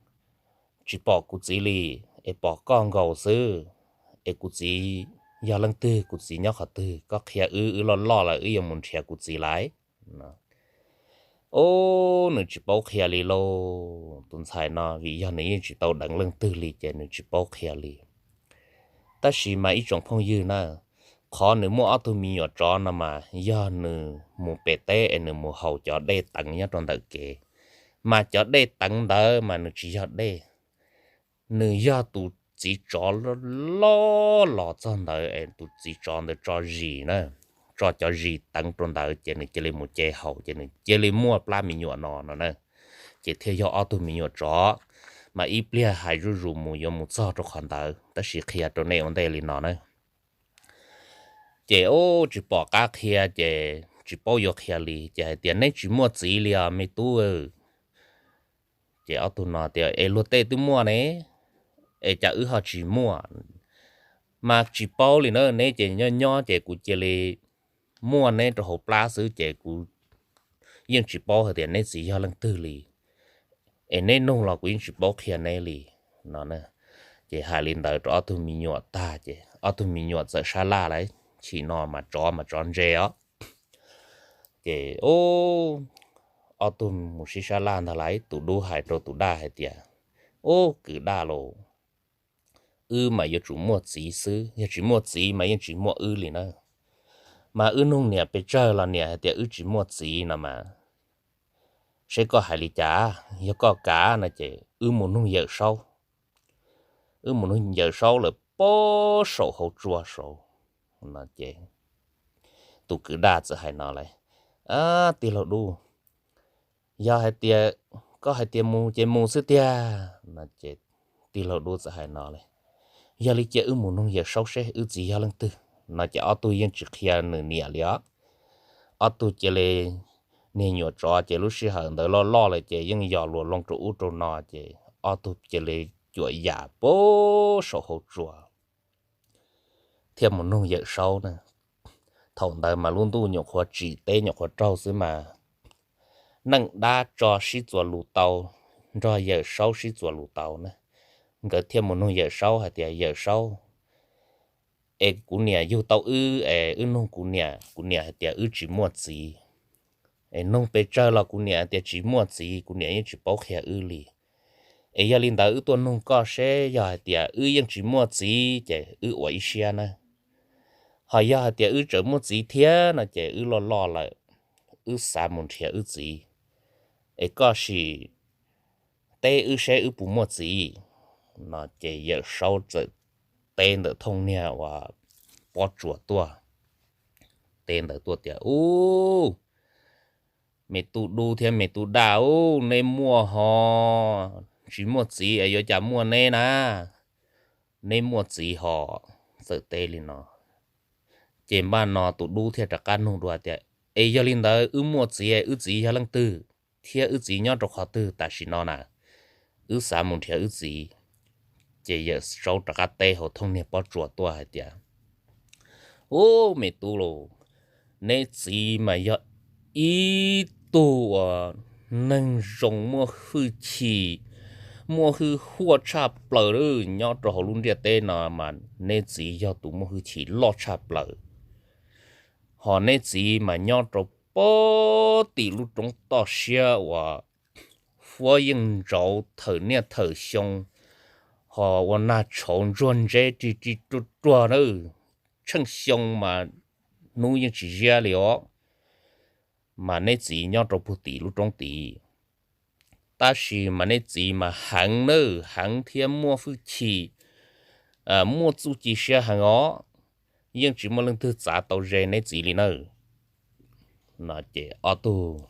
tsis pom kuv txiv li, es pom koj nkaus xwb, es kuv txiv yog leej twg, kuv txiv nyob qhov twg, koj qhia wb, wb loj loj lawm wb yuav mus nrhiav kuv txiv lais. Ub, nws tsis paub qhia li lauj, tus ntxhais no vim yog nws yeej tsis tau deev leej twg li ces nws tsis paub qhia li. Tab sis mas ib tsoom phooj ywg na, qhov nws muaj ob tug me nyuam tsov no mas yog nws mus pem teb es nws mus haus cov dej teev nyob rau ntawm kev, mas cov dej teev ntawd mas nws tsis yog dej, nws yog tus txiv tsov loj los txog ntawd es tus txiv tsov ntawd tso zis na, tso cov zis teev rau ntawd ces nws cia li mus ce haus ces nws cia li muaj plab me nyuam no no na. Ces thiaj yog ob tug me nyuam tsov, mas ib pliag hais zuj zus mus yuav mus txog rau qhov ntawd, tab sis qhia rau nej ua ntej li no na. Ces ub, tsis pom qab qhia ces tsis paub yuav qhia li ces hais tias, Neb tsis muaj txiv li os me tub. Ces ob tug no tias, Es luag tej twb muaj ne, es cas wb ho tsis muaj? Mas tsis paub li na, neb ces nyob nyob ces kuv cia li muaj neb rau hauv plab xwb ces kuv yeej tsis paub hais tias neb txiv yog leej twg li, es neb nug los kuv yeej tsis paub qhia neb li no. Ces hais li ntawd rau ob tug me nyuam tag ces ob tug me nyuam txawm sab laj lawm, chim no mas tsov mas tsov ntse os. Ces ub, ob tug mus sib sab laj ntag lais, tus dub hais rau tus daj hais tias, Ub, kwv daj lauj, wb mas yuav tsum muaj txiv xwb, yog tsis muaj txiv mas yeej tsis muaj wb li na. Mas wb nug niam pes tsawg los niam hais tias wb tsis muaj txiv no mas, seb koj hais li cas, yog koj kam no ces wb mus nug Yawm Saub, wb mus nug Yawm Saub lawm puag saum hauv tsua saud. No ces tus kwv daj txawm hais no lawm, Tij laug dub, yog hais tias koj hais tias mus ces mus xwb tiag. No ces tij laug dub txawm hais no lawm, Yog li cia wb mus nug Yawm Saub seb wb txiv yog leej twg. No ces ob tug yeej tsis qhia nws niam li os. Ob tug cia li, niag nyuam tsov ces lub sij hawm ntawd loj loj lawm ces yeej yos luas loo rau ub rau no ces ob tug cia li cuam yam puag saum hauv tsua thiaj mus nug Yawm Saub na. Thaum ntawd mas lub ntuj nyuam qhuav tsim teb nyuam qhuav raug xwb mas neej dab tso sib txuas lus tau, nrog Yawm Saub sib txuas lus tau na. Nkawd thiaj mus nug Yawm Saub hais tias, Yawm Saub, es kuv niam yug tau wb es wb nug kuv niam, kuv niam hais tias wb tsis muaj txiv. Es nug pes tsawg los kuv niam hais tias tsis muaj txiv, kuv niam yeej tsis paub qhia wb li. Es yog li ntawd wb tuaj nug koj seb yog hais tias wb yeej tsis muaj txiv ces wb ua ib siab na. Ho yog hais tias wb tseem muaj txiv thiab no ces wb loj loj lawm, wb xav mus nrhiav wb txiv. Es koj sim teb wb seb wb puas muaj txiv. No ces Yawm Saub txawm teb ntawm thooj niag uas pob tsuas tuaj, teb ntawd tuaj tias, Ub, me tub dub thiab me tub daj, ub, neb muaj ho tsis muaj txiv es yuav cas muaj neb na? Neb muaj txiv ho. Txawm teb li no ces npaj no tus dub thiaj rov qab nug dua tias, Es yog li ntawd wb muaj txiv, wb txiv yog leej twg thiab wb txiv nyob rau qhov twg tam sim no na? Wb xav mus nrhiav wb txiv. Ces Yawm Saub rov qab teb hauv thooj niag pob tsuas tuaj hais tias, Ub, me tub lauj, neb txiv mas yog ib tug uas neeg zoo muaj hwj chim, muaj hwj huaj tshaj plaws, nyob rau hauv lub ntiaj teb no mas neb txiv yog tus muaj hwj chim loj tshaj plaws. Ho neb txiv mas nyob rau pem tim lub roob toj siab uas huab yeej ntsauv thawm niaj thawm xyoo, ho ua nag tshauv ntsuag ntseb rig rig ruag ruag na, tsheej xyoo mas hnub yeej tsis ziab li os. Mas neb txiv nyob rau puag tim lub roob tid, tab sis mas neb txiv mas heev nawb, heev thiab muaj hwj chim, muaj txuj ci siab heev os, yeej tsis muaj leej twg txav tau ze neb txiv li nawb. No ces ob tug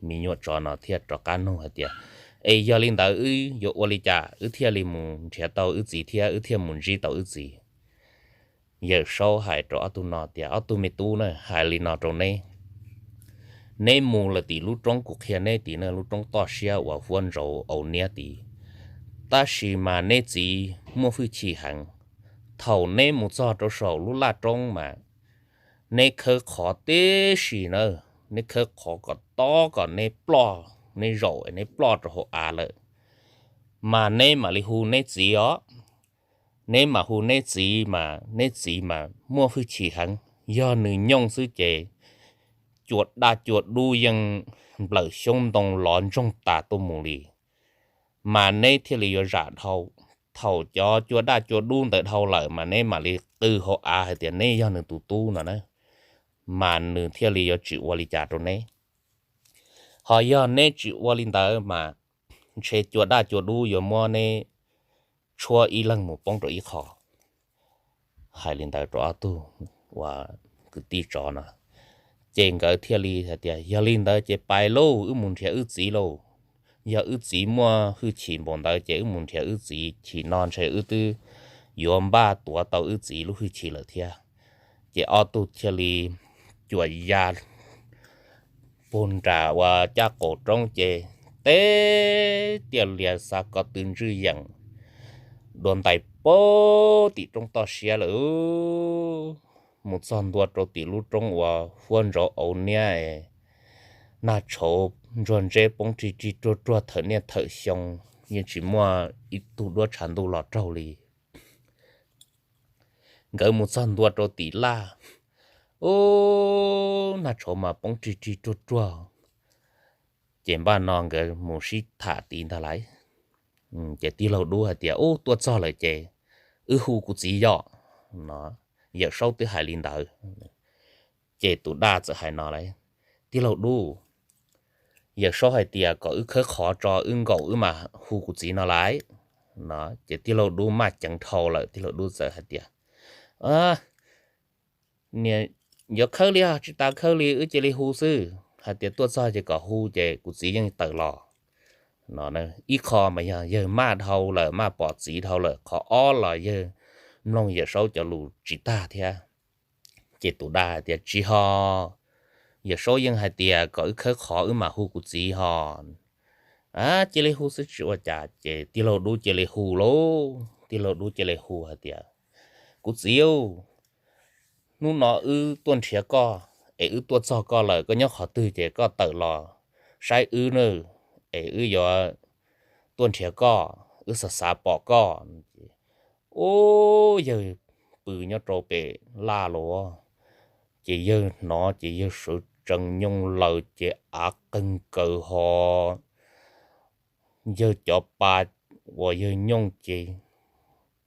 me nyuam tsov no thiaj rov qab nug hais tias, Es yog li ntawd wb yuav ua li cas wb thiaj li mus nrhiav tau wb txiv thiab wb thiaj mus ntsib tau wb txiv? Yawm Saub hais rau ob tug no tias, Ob tug me tub na, hais li no rau neb. Neb mus lawm tim lub roob kuv qhia neb tim na, lub roob toj siab uas huab ntsauv au niab tid, tab sis mas neb txiv muaj hwj chim heev. Thaum neb mus txog rau saum lub laj roob mas neb khawb qhov tib si na, neb khawb qhov kom tob kom neb ploj, neb zaum neb ploj rau hauv av lawm, mas neb mam li hu neb txiv os. Neb mam hu neb txiv mas neb txiv mas muaj hwj chim heev, yog nws nyooj xwb ces cua daj cua dub yeej nplawm xyoob ntoo lov ntsoog tas tuaj mus li, mas neb thiaj li yuav zam dhau. Thaum cov cua daj cua dub ntawd dhau lawm mas neb mam li qw hauv av hais tias neb yog nws tus tub no na, mas nws thiaj li yuav tsis ua li cas rau neb. Ho yog neb tsis ua li ntawd mas ntshe cua daj cua dub yuav muab neb tshuab ib leeg mus poob rau ib qho. Hais li ntawd rau ob tug uas kwv tij tsov no, ces nkawd thiaj li hais tias, Yog li ntawd ces pais lauj, wb mus nrhiav wb txiv lauj. Yog wb txiv muaj hwj chim npaum ntawd ces wb mus nrhiav wb txiv, chim no ntshe wb twb yuav npaj tuav tau wb txiv lub hwj chim lawm thiab. Ces ob tug thiaj li cuam ya puag nram uas caj qaum roob ces teb tiaj lias xa ko tw ntswj yeem dua ntais puag tim roob toj siab lawm. Mus txog ntua rau tim lub roob uas huab ntsauv au niab, nag tshauv ntsuag ntseb poob rig rig ruag ruag thawm niaj thawm xyoo, yeej tsis muaj ib tug duab tshav ntuj los raug li. Nkawd mus txog ntua rau tim laj, ub, nag tshauv mas poob rig rig ruag ruag. Ces npaj no nkawd mus sib tham tid ntag lauj. Ces tij laug dub hais tias, Ub, tuaj txog lawm ces wb hu kuv txiv yom. No, Yawm Saub twb hais li ntawd. Ces tus daj txawm hais no lauj, Tij laug dub, Yawm Saub hais tias kom wb khawb qhov tso wb nkaum wb mam hu kuv txiv no lauj. No ces tij laug dub maj ceev dhau lawm, tij laug dub txawm hais tias, Yuav khawb li os, tsis tas khawb li, wb cia li hu xwb, hais tias tuaj txog ces kom hu ces kuv txiv yeej tawm los. No, ib qho mas yog yawg maj dhau lawm, maj pom txiv dhau lawm, qhov ob los yawg mloog Yawm Saub cov lus tsis tag thiab. Ces tus daj hais tias, Tsis ho, Yawm Saub yeej hais tias kom wb khawb qhov wb mam hu kuv txiv ho. A, cia li hu xwb tsis ua cas. Ces tij laug dub cia li hu lauj, tij laug dub cia li hu hais tias, Kuv txiv, hnub no wb tuaj nrhiav koj, es wb tuaj txog koj lawm, koj nyob qhov twg ces koj tawm los saib wb nawb, es wb yuav tuaj nrhiav koj, wb xav xav pom koj. Ub, yawg pw nyob rau pem laj los, ces yawg hnov ces yawg sawv tsees nyooj laws ces av qeeg kaws ho, yawg cov pa uas yawg nyooj ces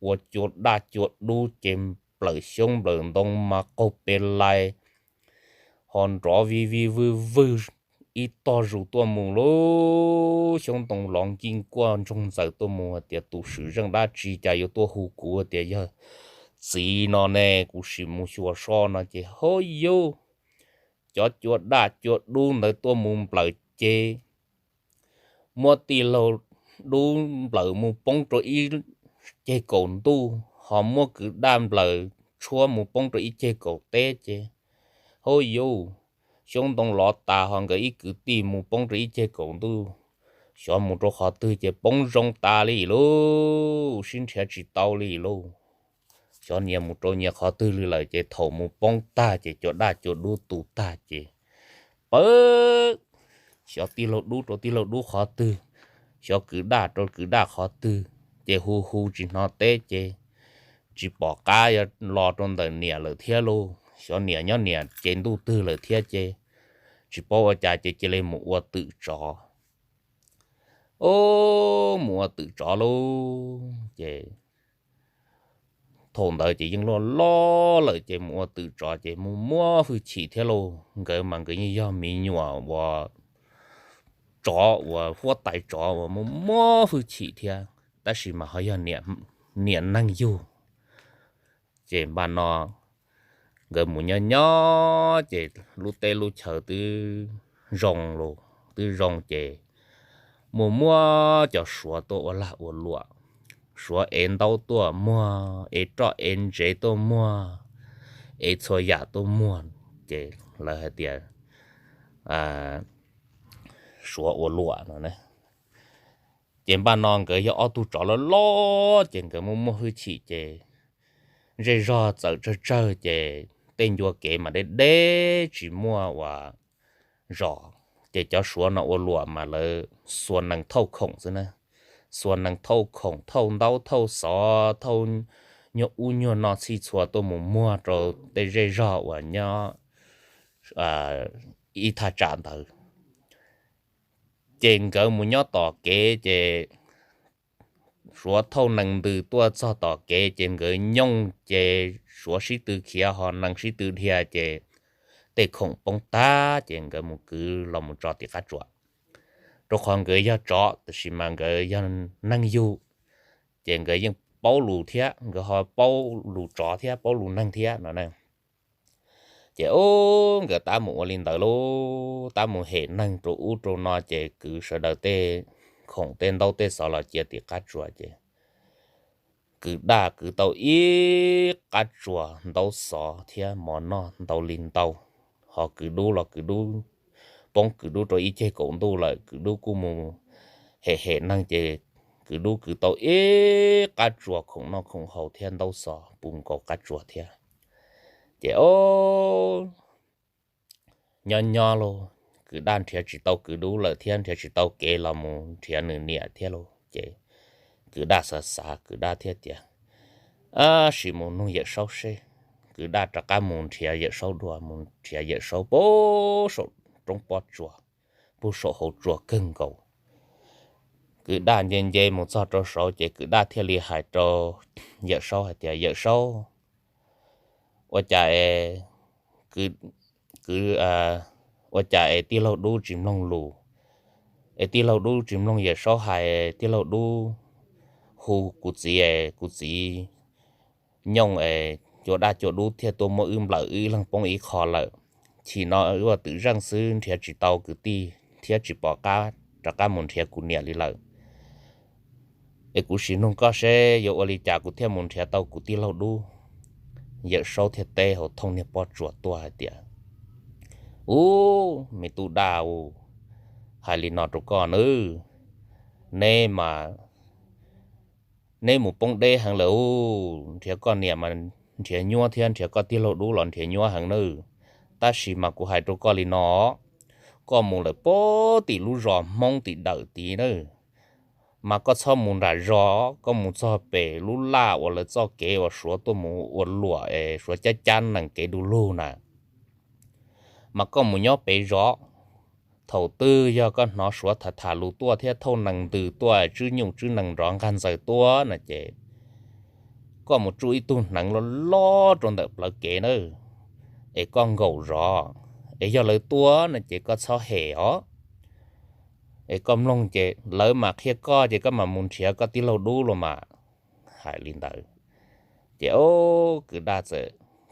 ua cua daj cua dub ces nplawm xyoob nplawm ntoo mas qaug pes lais ho nrov vij vij vwj vwg ib tog zus tuaj mus lauj. Xyoob ntoo lov nkij nkuaj ntsoog ntxaws tuaj mus hais tias, Tus swm zeej dab tsi cas yuav tuaj hu kuv tias yog txiv no ne, kuv sim mus xyuas so. No ces ho yug, cov cua daj cua dub ntawd tuaj mus nplawm ces muab tij laug dub nplawm mus poob rau ib ceg kaum ntuj, ho muab kwv daj nplawm tshuab mus poob rau ib ceg kaum teb ces, ho yug, xyoob ntoo lov tas ho nkawd ib kwv tij mus poob rau ib ceg kaum ntuj, xyov mus rau qhov twg ces poob zoo tas li lauj, sib nrhiav tsis tau li lauj. Xyov nyias mus rau nyias qhov twg li lawm ces thaum mus poob tag ces cua daj cua dub tu tag ces pawg, xyov tij laug dub rau tij laug dub qhov twg, xyov kwv daj rau kwv daj qhov twg, ces hu hu tsis hnov teb ces tsis pom qab yuav los rau ntawm niam lawm thiab lauj. Xyov niam nyob niam ces ntuj twg lawm thiab ces tsis paub ua cas ces cia li mus ua twm tsov. Ub, mus ua twm tsov lauj ces thaum ntawd ces yeej loj loj lawm ces mus ua twm tsov ces mus muaj hwj chim thiab lauj. Nkawd mas nkawd yeej yog me nyuam uas tsov uas huab tais tsov uas muaj muaj hwj chim thiab, tab sis mas ho yog niam neeg yug. Ces npaj no nkawd mus nyob nyob ces lub teb lub chaw twb zoo los twb zoo ces muaj muaj cov suav tuaj ua lag ua luam, suav ev ntaub tuaj muag, ev roj ev ntsev tuaj muag, ev txhua yam tuaj muag, ces lawv hais tias suav ua luam no. Ces npaj no nkawd yog ob tug tsov loj loj ces nkawd muaj muaj hwj chim ces zej zog txawm tsawg tsawg ces tej ncua kev mas deb deb tsis muaj uas zos. Ces cov suav no ua luam mas lawv xuas nees thauj khoom xwb na, xuas nees thauj khoom, thauj ntaub thauj xov, thauj nyuag ub nyuag no txhij txhua tuaj mus muag rau tej zej zog uas nyob ib thaj tsam ntawd. Ces nkawd mus nyob tom kev ces suav thauj nees ntws tuaj txog tom kev ces nkawd nyooj ces suav sib tw khiav ho nees sib tw dhia ces tej khoom poob tag ces nkawd mus kwv los mus tso tim qab tsuas. Rau qhov nkawd yog tsov tab sis mas nkawd yog neeg yug, ces nkawd yeej paub lus thiab, nkawd ho paub lus tsov thiab paub lus neeg thiab no ne. Ces ub nkawd tab mus ua li ntawd lauj, tab mus hem neeg rau ub rau no ces kwv sawv daws tej khoom tej ntaub tej xov los cia tim qab tsuas ces kwv daj kwv tau ib qab tsuas ntaub xov thiab mov noj ntau li ntau, ho kwv dub los kwv dub, poob kwv dub rau ib ceg kaum ntuj lawm, kwv dub kuj mus hem hem neeg ces kwv dub kwv tau ib qab tsuas khoom noj khoom haus thiab ntaub xov puv nkaus qab tsuas thiab. Ces o nyob nyob lauj, kwv daj nrhiav tsis tau kwv dub lawm thiab nrhiav tsis tau kev los mus nrhiav nws niam thiab lauj. Ces kwv daj xav xav, kwv daj thiaj tias, ab, sim mus nug Yawm Saub seb. Kwv daj rov qab mus nrhiav Yawm Saub dua, mus nrhiav Yawm Saub puag saum roob pob tsuas, puag saum hauv tsua kawg nkaus. Kwv daj nce nce mus txog rau saud ces kwv daj thiaj li hais rau Yawm Saub hais tias, Yawm Saub, ua cas es, kwv, ua cas es tij laug dub tsis mloog lus, es tij laug dub tsis mloog Yawm Saub hais, tij laug dub hu kuv txiv es kuv txiv nyooj es cua daj cua dub thiaj tuaj muab wb nplawm wb ib leeg poob ib qho lawm. Chim no wb ua twm zeej xwb nrhiav tsis tau kwv tij thiab tsis pom qab rov qab mus nrhiav kuv niam li lawm. Es kuv sim nug koj seb yuav ua li cas kuv thiaj mus nrhiav tau kuv tij laug dub. Yawm Saub thiaj teb hauv thooj niag pob tsuas tuaj hais tias, Ub, me tub daj u, hais li no rau koj nawb, neb mas neb mus poob deb heev lawm ub, nrhiav koj niam mas nrhiav nyuab thiab nrhiav koj tij laug dub los nrhiav nyuab heev nawb. Tab sis mas kuv hais rau koj li no, koj mus lawm puag tim lub zos Hmoob tim dawm tid nawb, mas koj txhob mus nram zos, koj mus txog pem lub laj uas lawv txoj kev uas suav tuaj mus ua luam es suav cab cab nees kev du lug na, mas koj mus nyob pem zos. Thaum twg yog koj hnov suav tham tham lus tuaj thiab thauj nees ntws tuaj, tswb nyuj tswb nees nrov nqag ntxaws tuaj no ces koj mus tsuj ib tug hneev loj loj rau ntawm plawv kev nawb, es koj nkaum zos, es yog lawv tuaj no ces koj txhob hem os. Es koj mloog ces lawv mam qhia koj ces koj mam mus nrhiav koj tij laug dub los mas. Hais li ntawd ces o, kwv daj txawm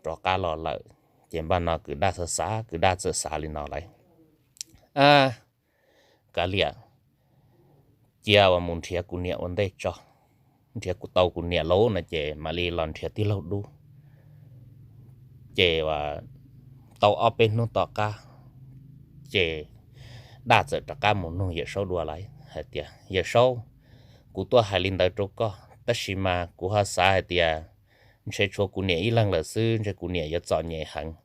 rov qab los lawm. Ces npaj no kwv daj xav xav, kwv daj txawm xav li no lawm, A, kav liam, cia uas mus nrhiav kuv niam ua ntej tso, nrhiav kuv tau kuv niam lauj no ces mam li los nrhiav tij laug dub. Ces uas tau ob peb hnub tom qab, ces daj txawm rov qab mus nug Yawm Saub dua lawm hais tias, Yawm Saub, kuv tuaj hais li ntawd rau koj tab sis mas kuv ho xav hais tias ntshe tshuav kuv niam ib leeg lawm xwb, ntshe kuv niam yuav txom nyem heev.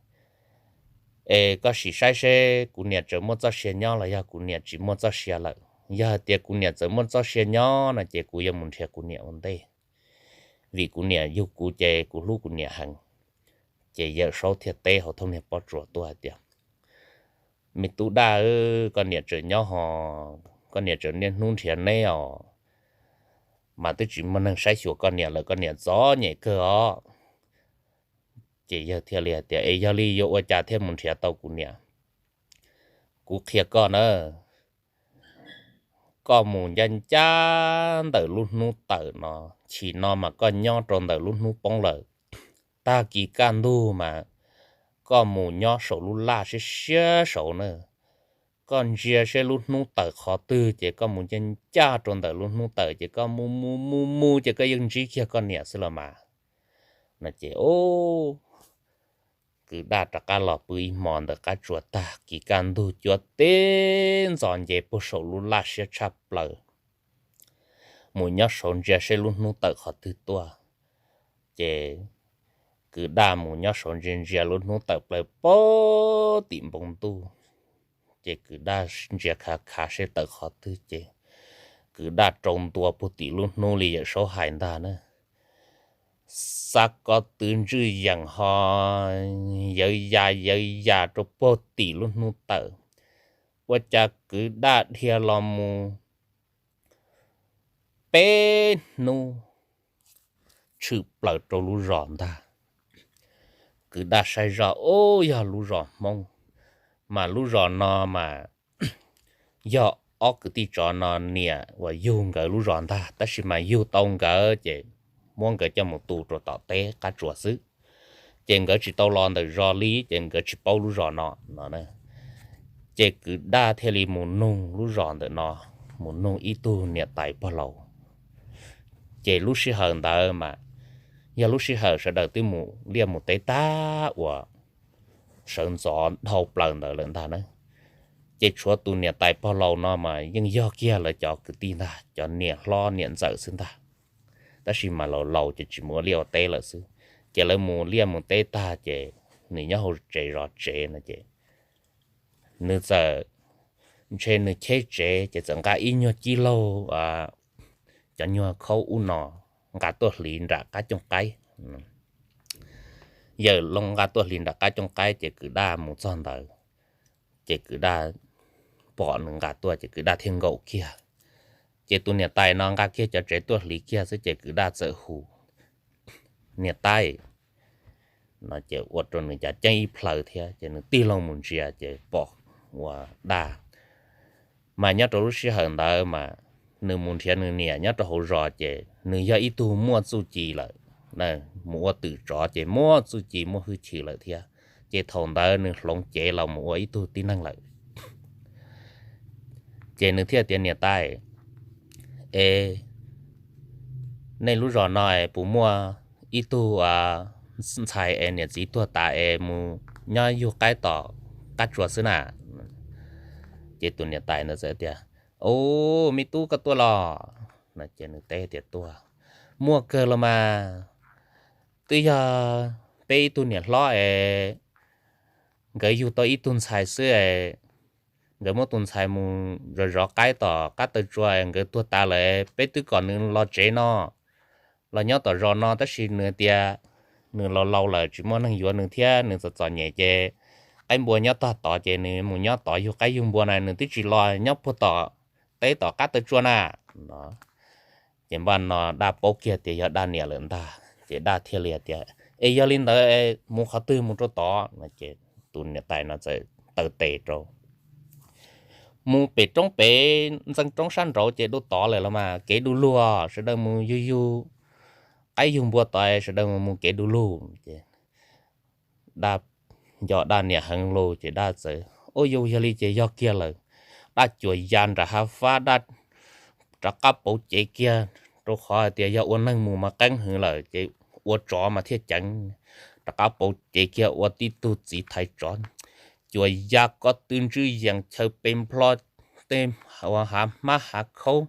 Es koj sim saib seb kuv niam tseem muaj txoj sia nyob los yog kuv niam tsis muaj txoj sia lawm. Yog hais tias kuv niam tseem muaj txoj sia nyob no ces kuv yuav mus nrhiav kuv niam ua ntej, vim kuv niam yug kuv ces kuv hlub kuv niam heev. Ces Yawm Saub thiaj teb hauv thooj niag pob tsuas tuaj hais tias, Me tub daj, koj niam tseem nyob ho, koj niam tseem niaj hnub nrhiav neb os, mas twb tsis muaj neeg saib xyuas koj niam lawm, koj niam txom nyem kawg os. Ces yawg thiaj li hais tias, Es yog li yuav ua cas thiaj mus nrhiav tau kuv niam? Kuv qhia koj na, koj mus ncaj ncaj ntawm lub hnub tawm no, chim no mas koj nyob rau ntawm lub hnub poob lawm. tag kis kaj ntug mas koj mus nyob saum lub laj siab siab saud na. Koj ntsia seb lub hnub tawm qhov twg ces koj mus ncaj ncaj rau ntawm lub hnub tawm ces koj mus mus mus mus ces koj yeej ntsib kiag koj niam xwb los mas. No ces kwv daj rov qab los pw ib hmo ntawm qab tsuas tag kis kaj ntug cuab teb ntxos nce puag saum lub laj siab tshaj plaws, mus nyob saud ntsia seb lub hnub tawm qhov twg tuaj. Ces kwv daj mus nyob saud ntsia ntsia lub hnub tawm plaws pem tim npoo ntuj. Ces kwv daj ntsia khav khav seb tawm qhov twg ces kwv daj rau ntua puag tim lub hnub li Yawm Saub hais ntag na. Xav ko tw ntswj yees ho yawv ya yawv ya rau puag tim lub hnub tawm, ua cas kwv daj dhia los mus peb hnub tshwm plaws rau lub zos ntag. Kwv daj saib zoj, ub, yog lub zos Hmoob, mas lub zos no mas yog ob kwv tij tsov no niam uas yug nkawd lub zos ntag, tab sis mas yug tau nkawd ces muab nkawd coj mus tu rau tom teb qab tsuas xwb. Ces nkawd tsis tau los ntawm zos li ces nkawd tsis paub lub zos no no. Ces kwv daj thiaj li mus nug lub zos ntawm no, mus nug ib tug niam tais pog laus. Ces lub sij hawm ntawd mas yog lub sij hawm sawv daws twb mus liaj mus teb tag uas sawv ntxov dhau plaws ntawd lawm ntag na. Ces tshuav tus niam tais pog laus no mas yeej yog kiag lawv cov kwv tij ntag, cov niam hlob niam ntxawm xwb ntag. Tab sis mas laus laus ces tsis mus ua liaj ua teb lawm xwb. Ces lawv mus liaj mus teb tag ces nws nyob hauv tsev zov tsev no ces nws txawm, ntshe nws cheb tsev ces txawm nqa ib nyuag cib laug cov nyuag khaub ub no nqa tuaj hliv nram qab cooj qaib. Yawm loo nqa tuaj hliv nram qab cooj qaib ces kwv daj mus txog ntawd, ces kwv daj pom nws nqa tuaj ces kwv daj thiaj nkaum kiag. Ces tus niam tais no nqa kiag cov tsev tuaj hliv kiag xwb ces kwv daj txawm hu, niam tais, no ces ua rau nws cav ceeb ib plhaw thiab ces nws tig loo mus ntsia ces pom ua daj. Mas nyob rau lub sij hawm ntawd mas nws mus nrhiav nws niam nyob rau hauv zos ces nws yog ib tug muaj txuj ci lawm, mus ua twm tsov ces muaj txuj ci muaj hwj chim lawm thiab. Ces thaum ntawd nws hloov cev los mus ua ib tug tib neeg lawm. Ces nws thiaj tias, niam tais, es nej lub zos no es puas muaj ib tug ntxhais es niam txiv tuag tas es mus nyob yug qaib tom qab tsuas xwb na? Ces tus niam tais ntawd txawm tias, u, me tub, koj tuaj los? Ces nws teb tias, tuaj. Muaj kawg los mas, twb yog peb ib tug niam hlob es nkawd yug tau ib tug ntxhais xwb es nkawd muab tus ntxhais mus zov zov qaib tom qab taw tsua es nkawd tuag tas lawm, peb twb kom nws los tsev no, los nyob tom zos no tab sis nws tias nws laus laus lawm tsis muaj neeg yuav nws thiab nws txom txom nyem ces qaib npua nyob tog tod ces nws mus nyob tod yug qaib yug npua na, nws twb tsis los nyob puag tom teb tom qab taw tsua na. Ces npaj no daj paub kiag tias yog daj niam lawm ntag ces daj thiaj li tias, es yog li ntawd mus qhov twg mus rau tod no. Ces tus niam tais no txawm taw tes rau, mus pem roob pem ntxeev roob sab nraud ces dua tod lawm los mas kev du lug, sawv daws mus yug yug qaib yug npua tod, sawv daws mus kev du lug. Ces daj nco daj niam heev lug ces daj txawm, u, yog li ces yog kiag lawm. Daj cuam ya nram hav fab, daj rov qab pauv cev kiag, rau qhov hais tias yog ua neeg mus mas qeeb heev lawm ces ua tsov mas thiaj ceev. Rov qab pauv cev kiag ua tib tug txiv thaiv tsov, cuam ya ko tw ntswj yees chaw pes nplho, tej hav hmab hav khaub,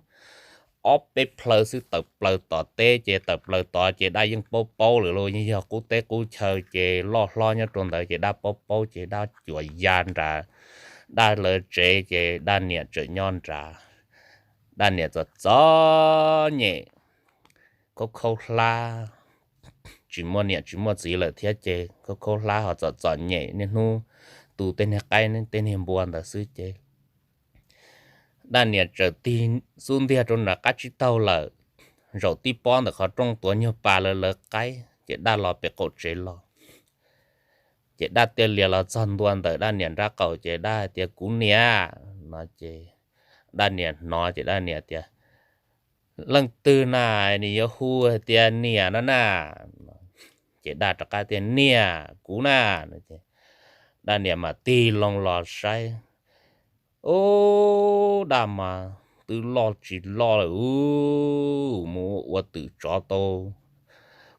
ob peb plhaw xwb tawm plaws tom teb ces tawm plaws tod ces daj yeej paub paub lawm lauj, yeej yog qub teb qub chaw ces loj hlob nyob rau ntawd ces daj paub paub ces daj cuam ya nrad, daj lawv tsev ces daj niam tseem nyob nrad. Daj niam txom txom nyem, khaub khaub hlab, tsis muaj niam tsis muaj txiv lawm thiab ces khaub khaub hlab ho txom txom nyem, niaj hnub tu tej niag qaib tej niag npua ntawd xwb ces daj niam txawm tig xub ntiag rau nram qab tsib taug lawm, zaum tib pob ntawm qhov rooj tuav nyuag pas lawv lawv qaib ces daj los pem qaum tsev los. Ces daj tiaj lias los txog ntua ntawm daj niam nrab qaum ces daj hais tias, kuv niam, no ces daj niam hnov ces daj niam tias, leej twg na, nws yuav hu hais tias niam no na? Ces daj rov qab tias, Niam, kuv na. Daj niam mas tig loo los saib, ub, daj mas twb loj tsis loj lawm, mus ua twm tsov tau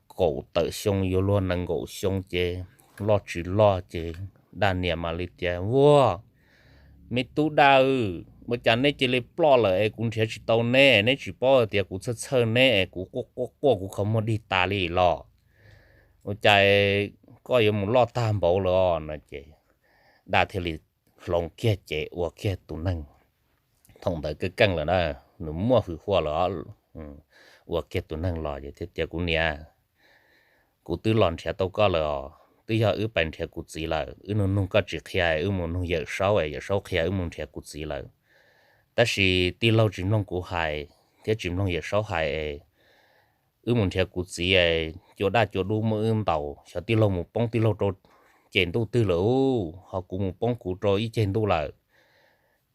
kaum tawm xyoo yuav luag nees nkaum xyoo ces loj tsis loj ces daj niam mam li tias, Vuag, me tub daj, ua cas neb cia li ploj lawm es kuv nrhiav tsis tau neb, neb tsis paub tias kuv txhawj txhawj neb es kuv quaj quaj quaj kuv kho muag dig tas li los? Ua cas koj yuav mus loj tag npaum lawm os? No ces daj thiaj li hloov kiag cev ua kiag tus neeg. Thaum ntawd keej keej lawm na, nws muaj hwj huaj lawm, ua kiag tus neeg los ces thiaj tias, Kuv niam, kuv twb los nrhiav tau koj lawm os, twb yog wb pais nrhiav kuv txiv lawm, wb nug nug koj tsis qhia, wb mus nug Yawm Saub es Yawm Saub qhia wb mus nrhiav kuv txiv lawm. Tab sis tij laug tsis mloog kuv hais thiab tsis mloog Yawm Saub hais es wb mus nrhiav kuv txiv es cua daj cua dub muaj wb ntaus, xyov tij laug mus poob tij laug rau ceg ntuj twg lawm, ho kuv mus poob kuv rau ib ceg ntuj lawm.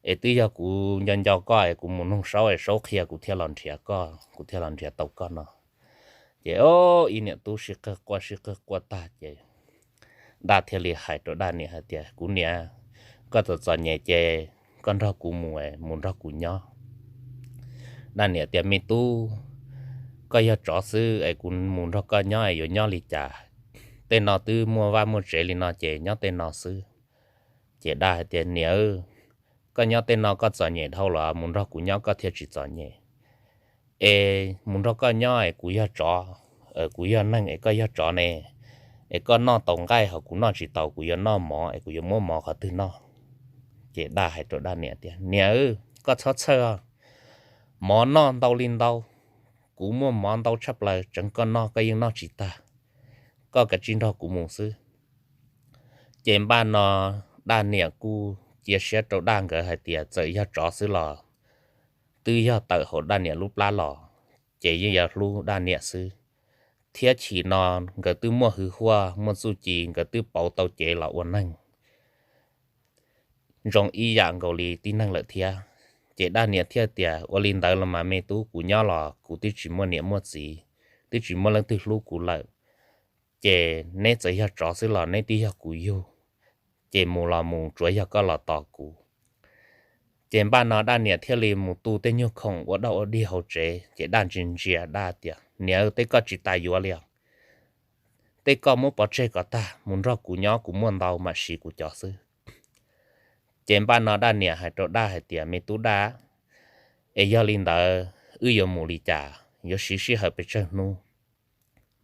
Es twb yog kuv nco nco koj es kuv mus nug Saub es Saub qhia kuv thiaj los nrhiav koj, kuv thiaj los nrhiav tau koj no. Ces ib niam tub sib qawg quaj sib qawg quaj tag ces daj thiaj li hais rau daj niam hais tias, Kuv niam, koj txom txom nyem ces koj nrog kuv mus, mus nrog kuv nyob. Daj niam tias, Me tub, koj yog tsov xwb es kuv mus nrog koj nyob es yuav nyob li cas? Tej no twb muaj vaj muaj tsev li no ces nyob tej no xwb. Ces daj hais tias, Niam, koj nyob tej no koj txom nyem dhau los, mus nrog kuv nyob koj thiaj tsis txom nyem. Es mus nrog koj nyob es kuv yog tsov, kuv yog neeg es koj yog tsov ne, es koj noj tau nqaij ho kuv noj tsis tau, kuv yuav noj mov es kuv yuav muab mov qhov twg noj? Ces daj hais rau daj niam tias, Niam, koj txhob txhawj, mov noj ntau li ntau, kuv muaj mov ntau tshaj plaws, tseev koj noj koj yeej noj tsis tag, koj kav tsij nrog kuv mus xwb. Ces npaj no daj niam kuj cia siab rau daj nkawd hais tias txawm yog tsov xwb los twb yog tawm hauv daj niam lub plab los, ces yeej yuav hlub daj niam xwb. Thiab chim no nkawd twb muaj hwj huaj muaj txuj ci, nkawd twb pauv tau cev los ua neeg zoo ib yam nkaus li tib neeg lawm thiab. Ces daj niam thiaj tias, Ua li ntawd los mas me tub, kuv nyob los kuv twb tsis muaj niam muaj txiv, twb tsis muaj leej twg hlub kuv lawm, ces neb txawm yog tsov xwb los neb twb yog kuv yug, ces mus los mus, tsuav yog koj los tos kuv. Ces npaj no daj niam thiaj li mus tu tej nyuag khoom ua daj ua dig hauv tsev, ces daj ntsia ntsia daj tias, Niam, tej koj tsis tas yuav li os, tej koj muab pov tseg kom tag, mus nrog kuv nyob, kuv muaj ntau mam siv kuv cov xwb. Ces npaj no daj niam hais rau daj hais tias, Me tub daj, es yog li ntawd wb yuav mus li cas, yuav siv sij hawm pes tsawg hnub?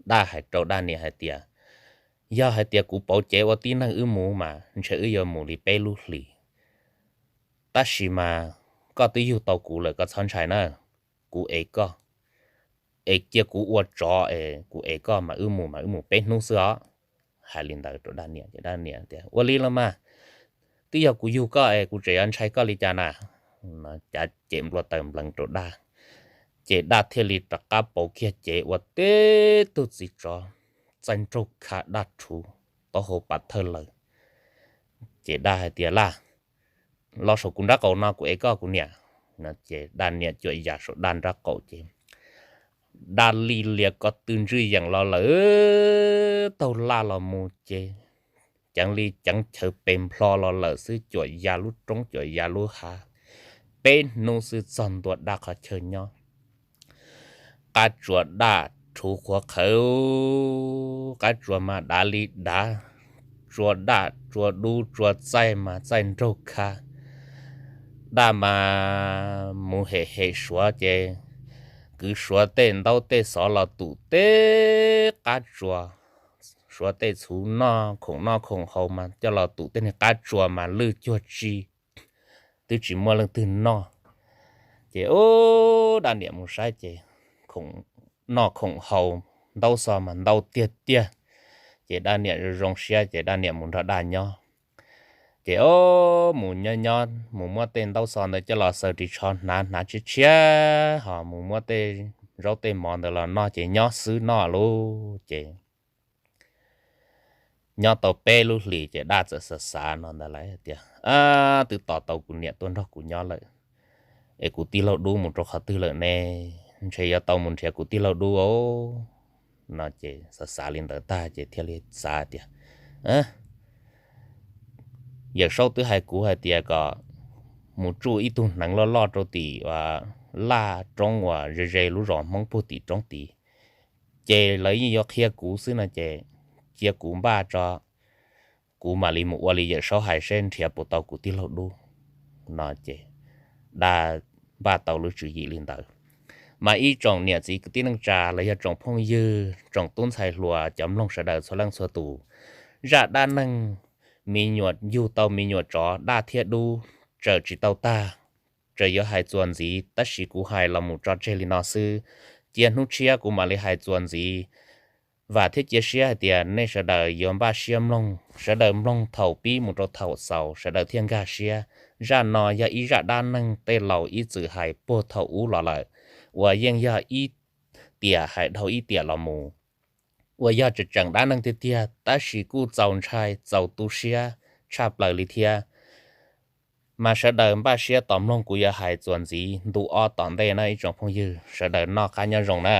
Daj hais rau daj niam hais tias, Yog hais tias kuv pauv cev ua tib neeg wb mus mas ntshe wb yuav mus li peb lub hlis. Tab sis mas koj twb yug tau kuv lawm, koj txhob ntshai na, kuv ev koj, es cia kuv ua tsov es kuv ev koj mas wb mus mas wb mus peb hnub xwb os. Hais li ntawd rau daj niam ces daj niam tias, Ua li los mas, twb yog kuv yug koj es kuv tseem yuav ntshai koj li cas na? Cav cem nplua taws npleev rau daj, ces daj thiaj li rov qab pauv kiag cev ua tib tug txiv tsov txaij nraug kha daj rhuv taub hau pas thawj lawm. Ces daj hais tias, Laj, los saum kuv nrab qaum no kuv ev koj kuv niam. Ces daj niam cuam ya saum daj nrab qaum ces daj li lias ko tw ntswj yeem los lawm, taug laj los mus ces ceev li ceev chaw pes nplho los lawm xwb, cuam ya lub roob cuam ya lub hav, peb hnub xwb txog ntua daj qhov chaw nyob. Qab tsuas daj rhuv qhuav qhawv, qab tsuas mas dav li dav, tsua daj tsua dub tsua txaij mas txaij nraug kha. Daj mas mus hem hem suav ces kwv suav tej ntaub tej xov los tum tej qab tsuas, suav tej txhuv noj khoom noj khoom haus mas coj los tum tej niag qab tsuas mas lwj cuag tsi, twb tsis muaj leej twg noj. Ces ub, daj niam mus saib ces noj khoom haus ntaub xov mas ntau tiag tiag. Ces daj niam zoo zoo siab ces daj niam mus nrog daj nyob. Ces ub, mus nyob nyob mus muab tej ntaub xov ntawd coj los xaws ris tsho hnav hnav tshiab tshiab ho mus muab tej zaub tej mov ntawd los noj ces nyob xwb noj lauj. Ces nyob tau peb lub hlis ces daj txawm xav xav no ntawd lawm tias, Twb tos tau kuv niam tuaj nrog kuv nyob lawm, es kuv tij laug dub mus rau qhov twg lawm ne? Ntshe yuav tau mus nrhiav kuv tij laug dub os. No ces xav xav li ntawd tag ces thiaj li xav tias, Yawm Saub twb hais kuv hais tias kom mus tsuj ib tug hneev loj loj rau tim uas laj roob uas ze ze lub zos Hmoob puag tim roob tid, ces lawv yeej yuav qhia kuv xwb no ces cia kuv npaj tso, kuv mam li mus ua li Yawm Saub hais seb nrhiav puas tau kuv tij laug Dub. No ces Dab npaj tau lub tswv yim li ntawd. Mas ib tsoom niam txiv kwv tij neej tsa los yog tsoom phooj ywg tsoom tub ntxhais hluas cov mloog sawv daws txhua leej txhua tus, zaj dab neeg me nyuam yug tau me nyuam tsov dab thiab dub tseem tsis tau tag, tseem yuav hais txuas ntxiv, tab sis kuv hais los mus tso tseg li no xwb. Cia hnub tshiab kuv mam li hais txuas ntxiv. Vam thiab cia siab hais tias nej sawv daws yuav npaj siab mloog, sawv daws mloog thaum pib mus rau thaum xaus sawv daws thiaj nkag siab. Zaj no yog ib zaj dab neeg tej laus ib txwm hais puag thaum ub los lawm, uas yeej yog ib tiam hais dhau ib tiam los mus, uas yog tseem tseem dab neeg tiag tiag tab sis kuj txaus ntshai txaus tu siab tshaj plaws li thiab. Mas sawv daws npaj siab tos mloog kuv yuav hais txuas ntxiv ntu ob tom ntej na ib tsoom phooj ywg, sawv daws noj qab nyob zoo na.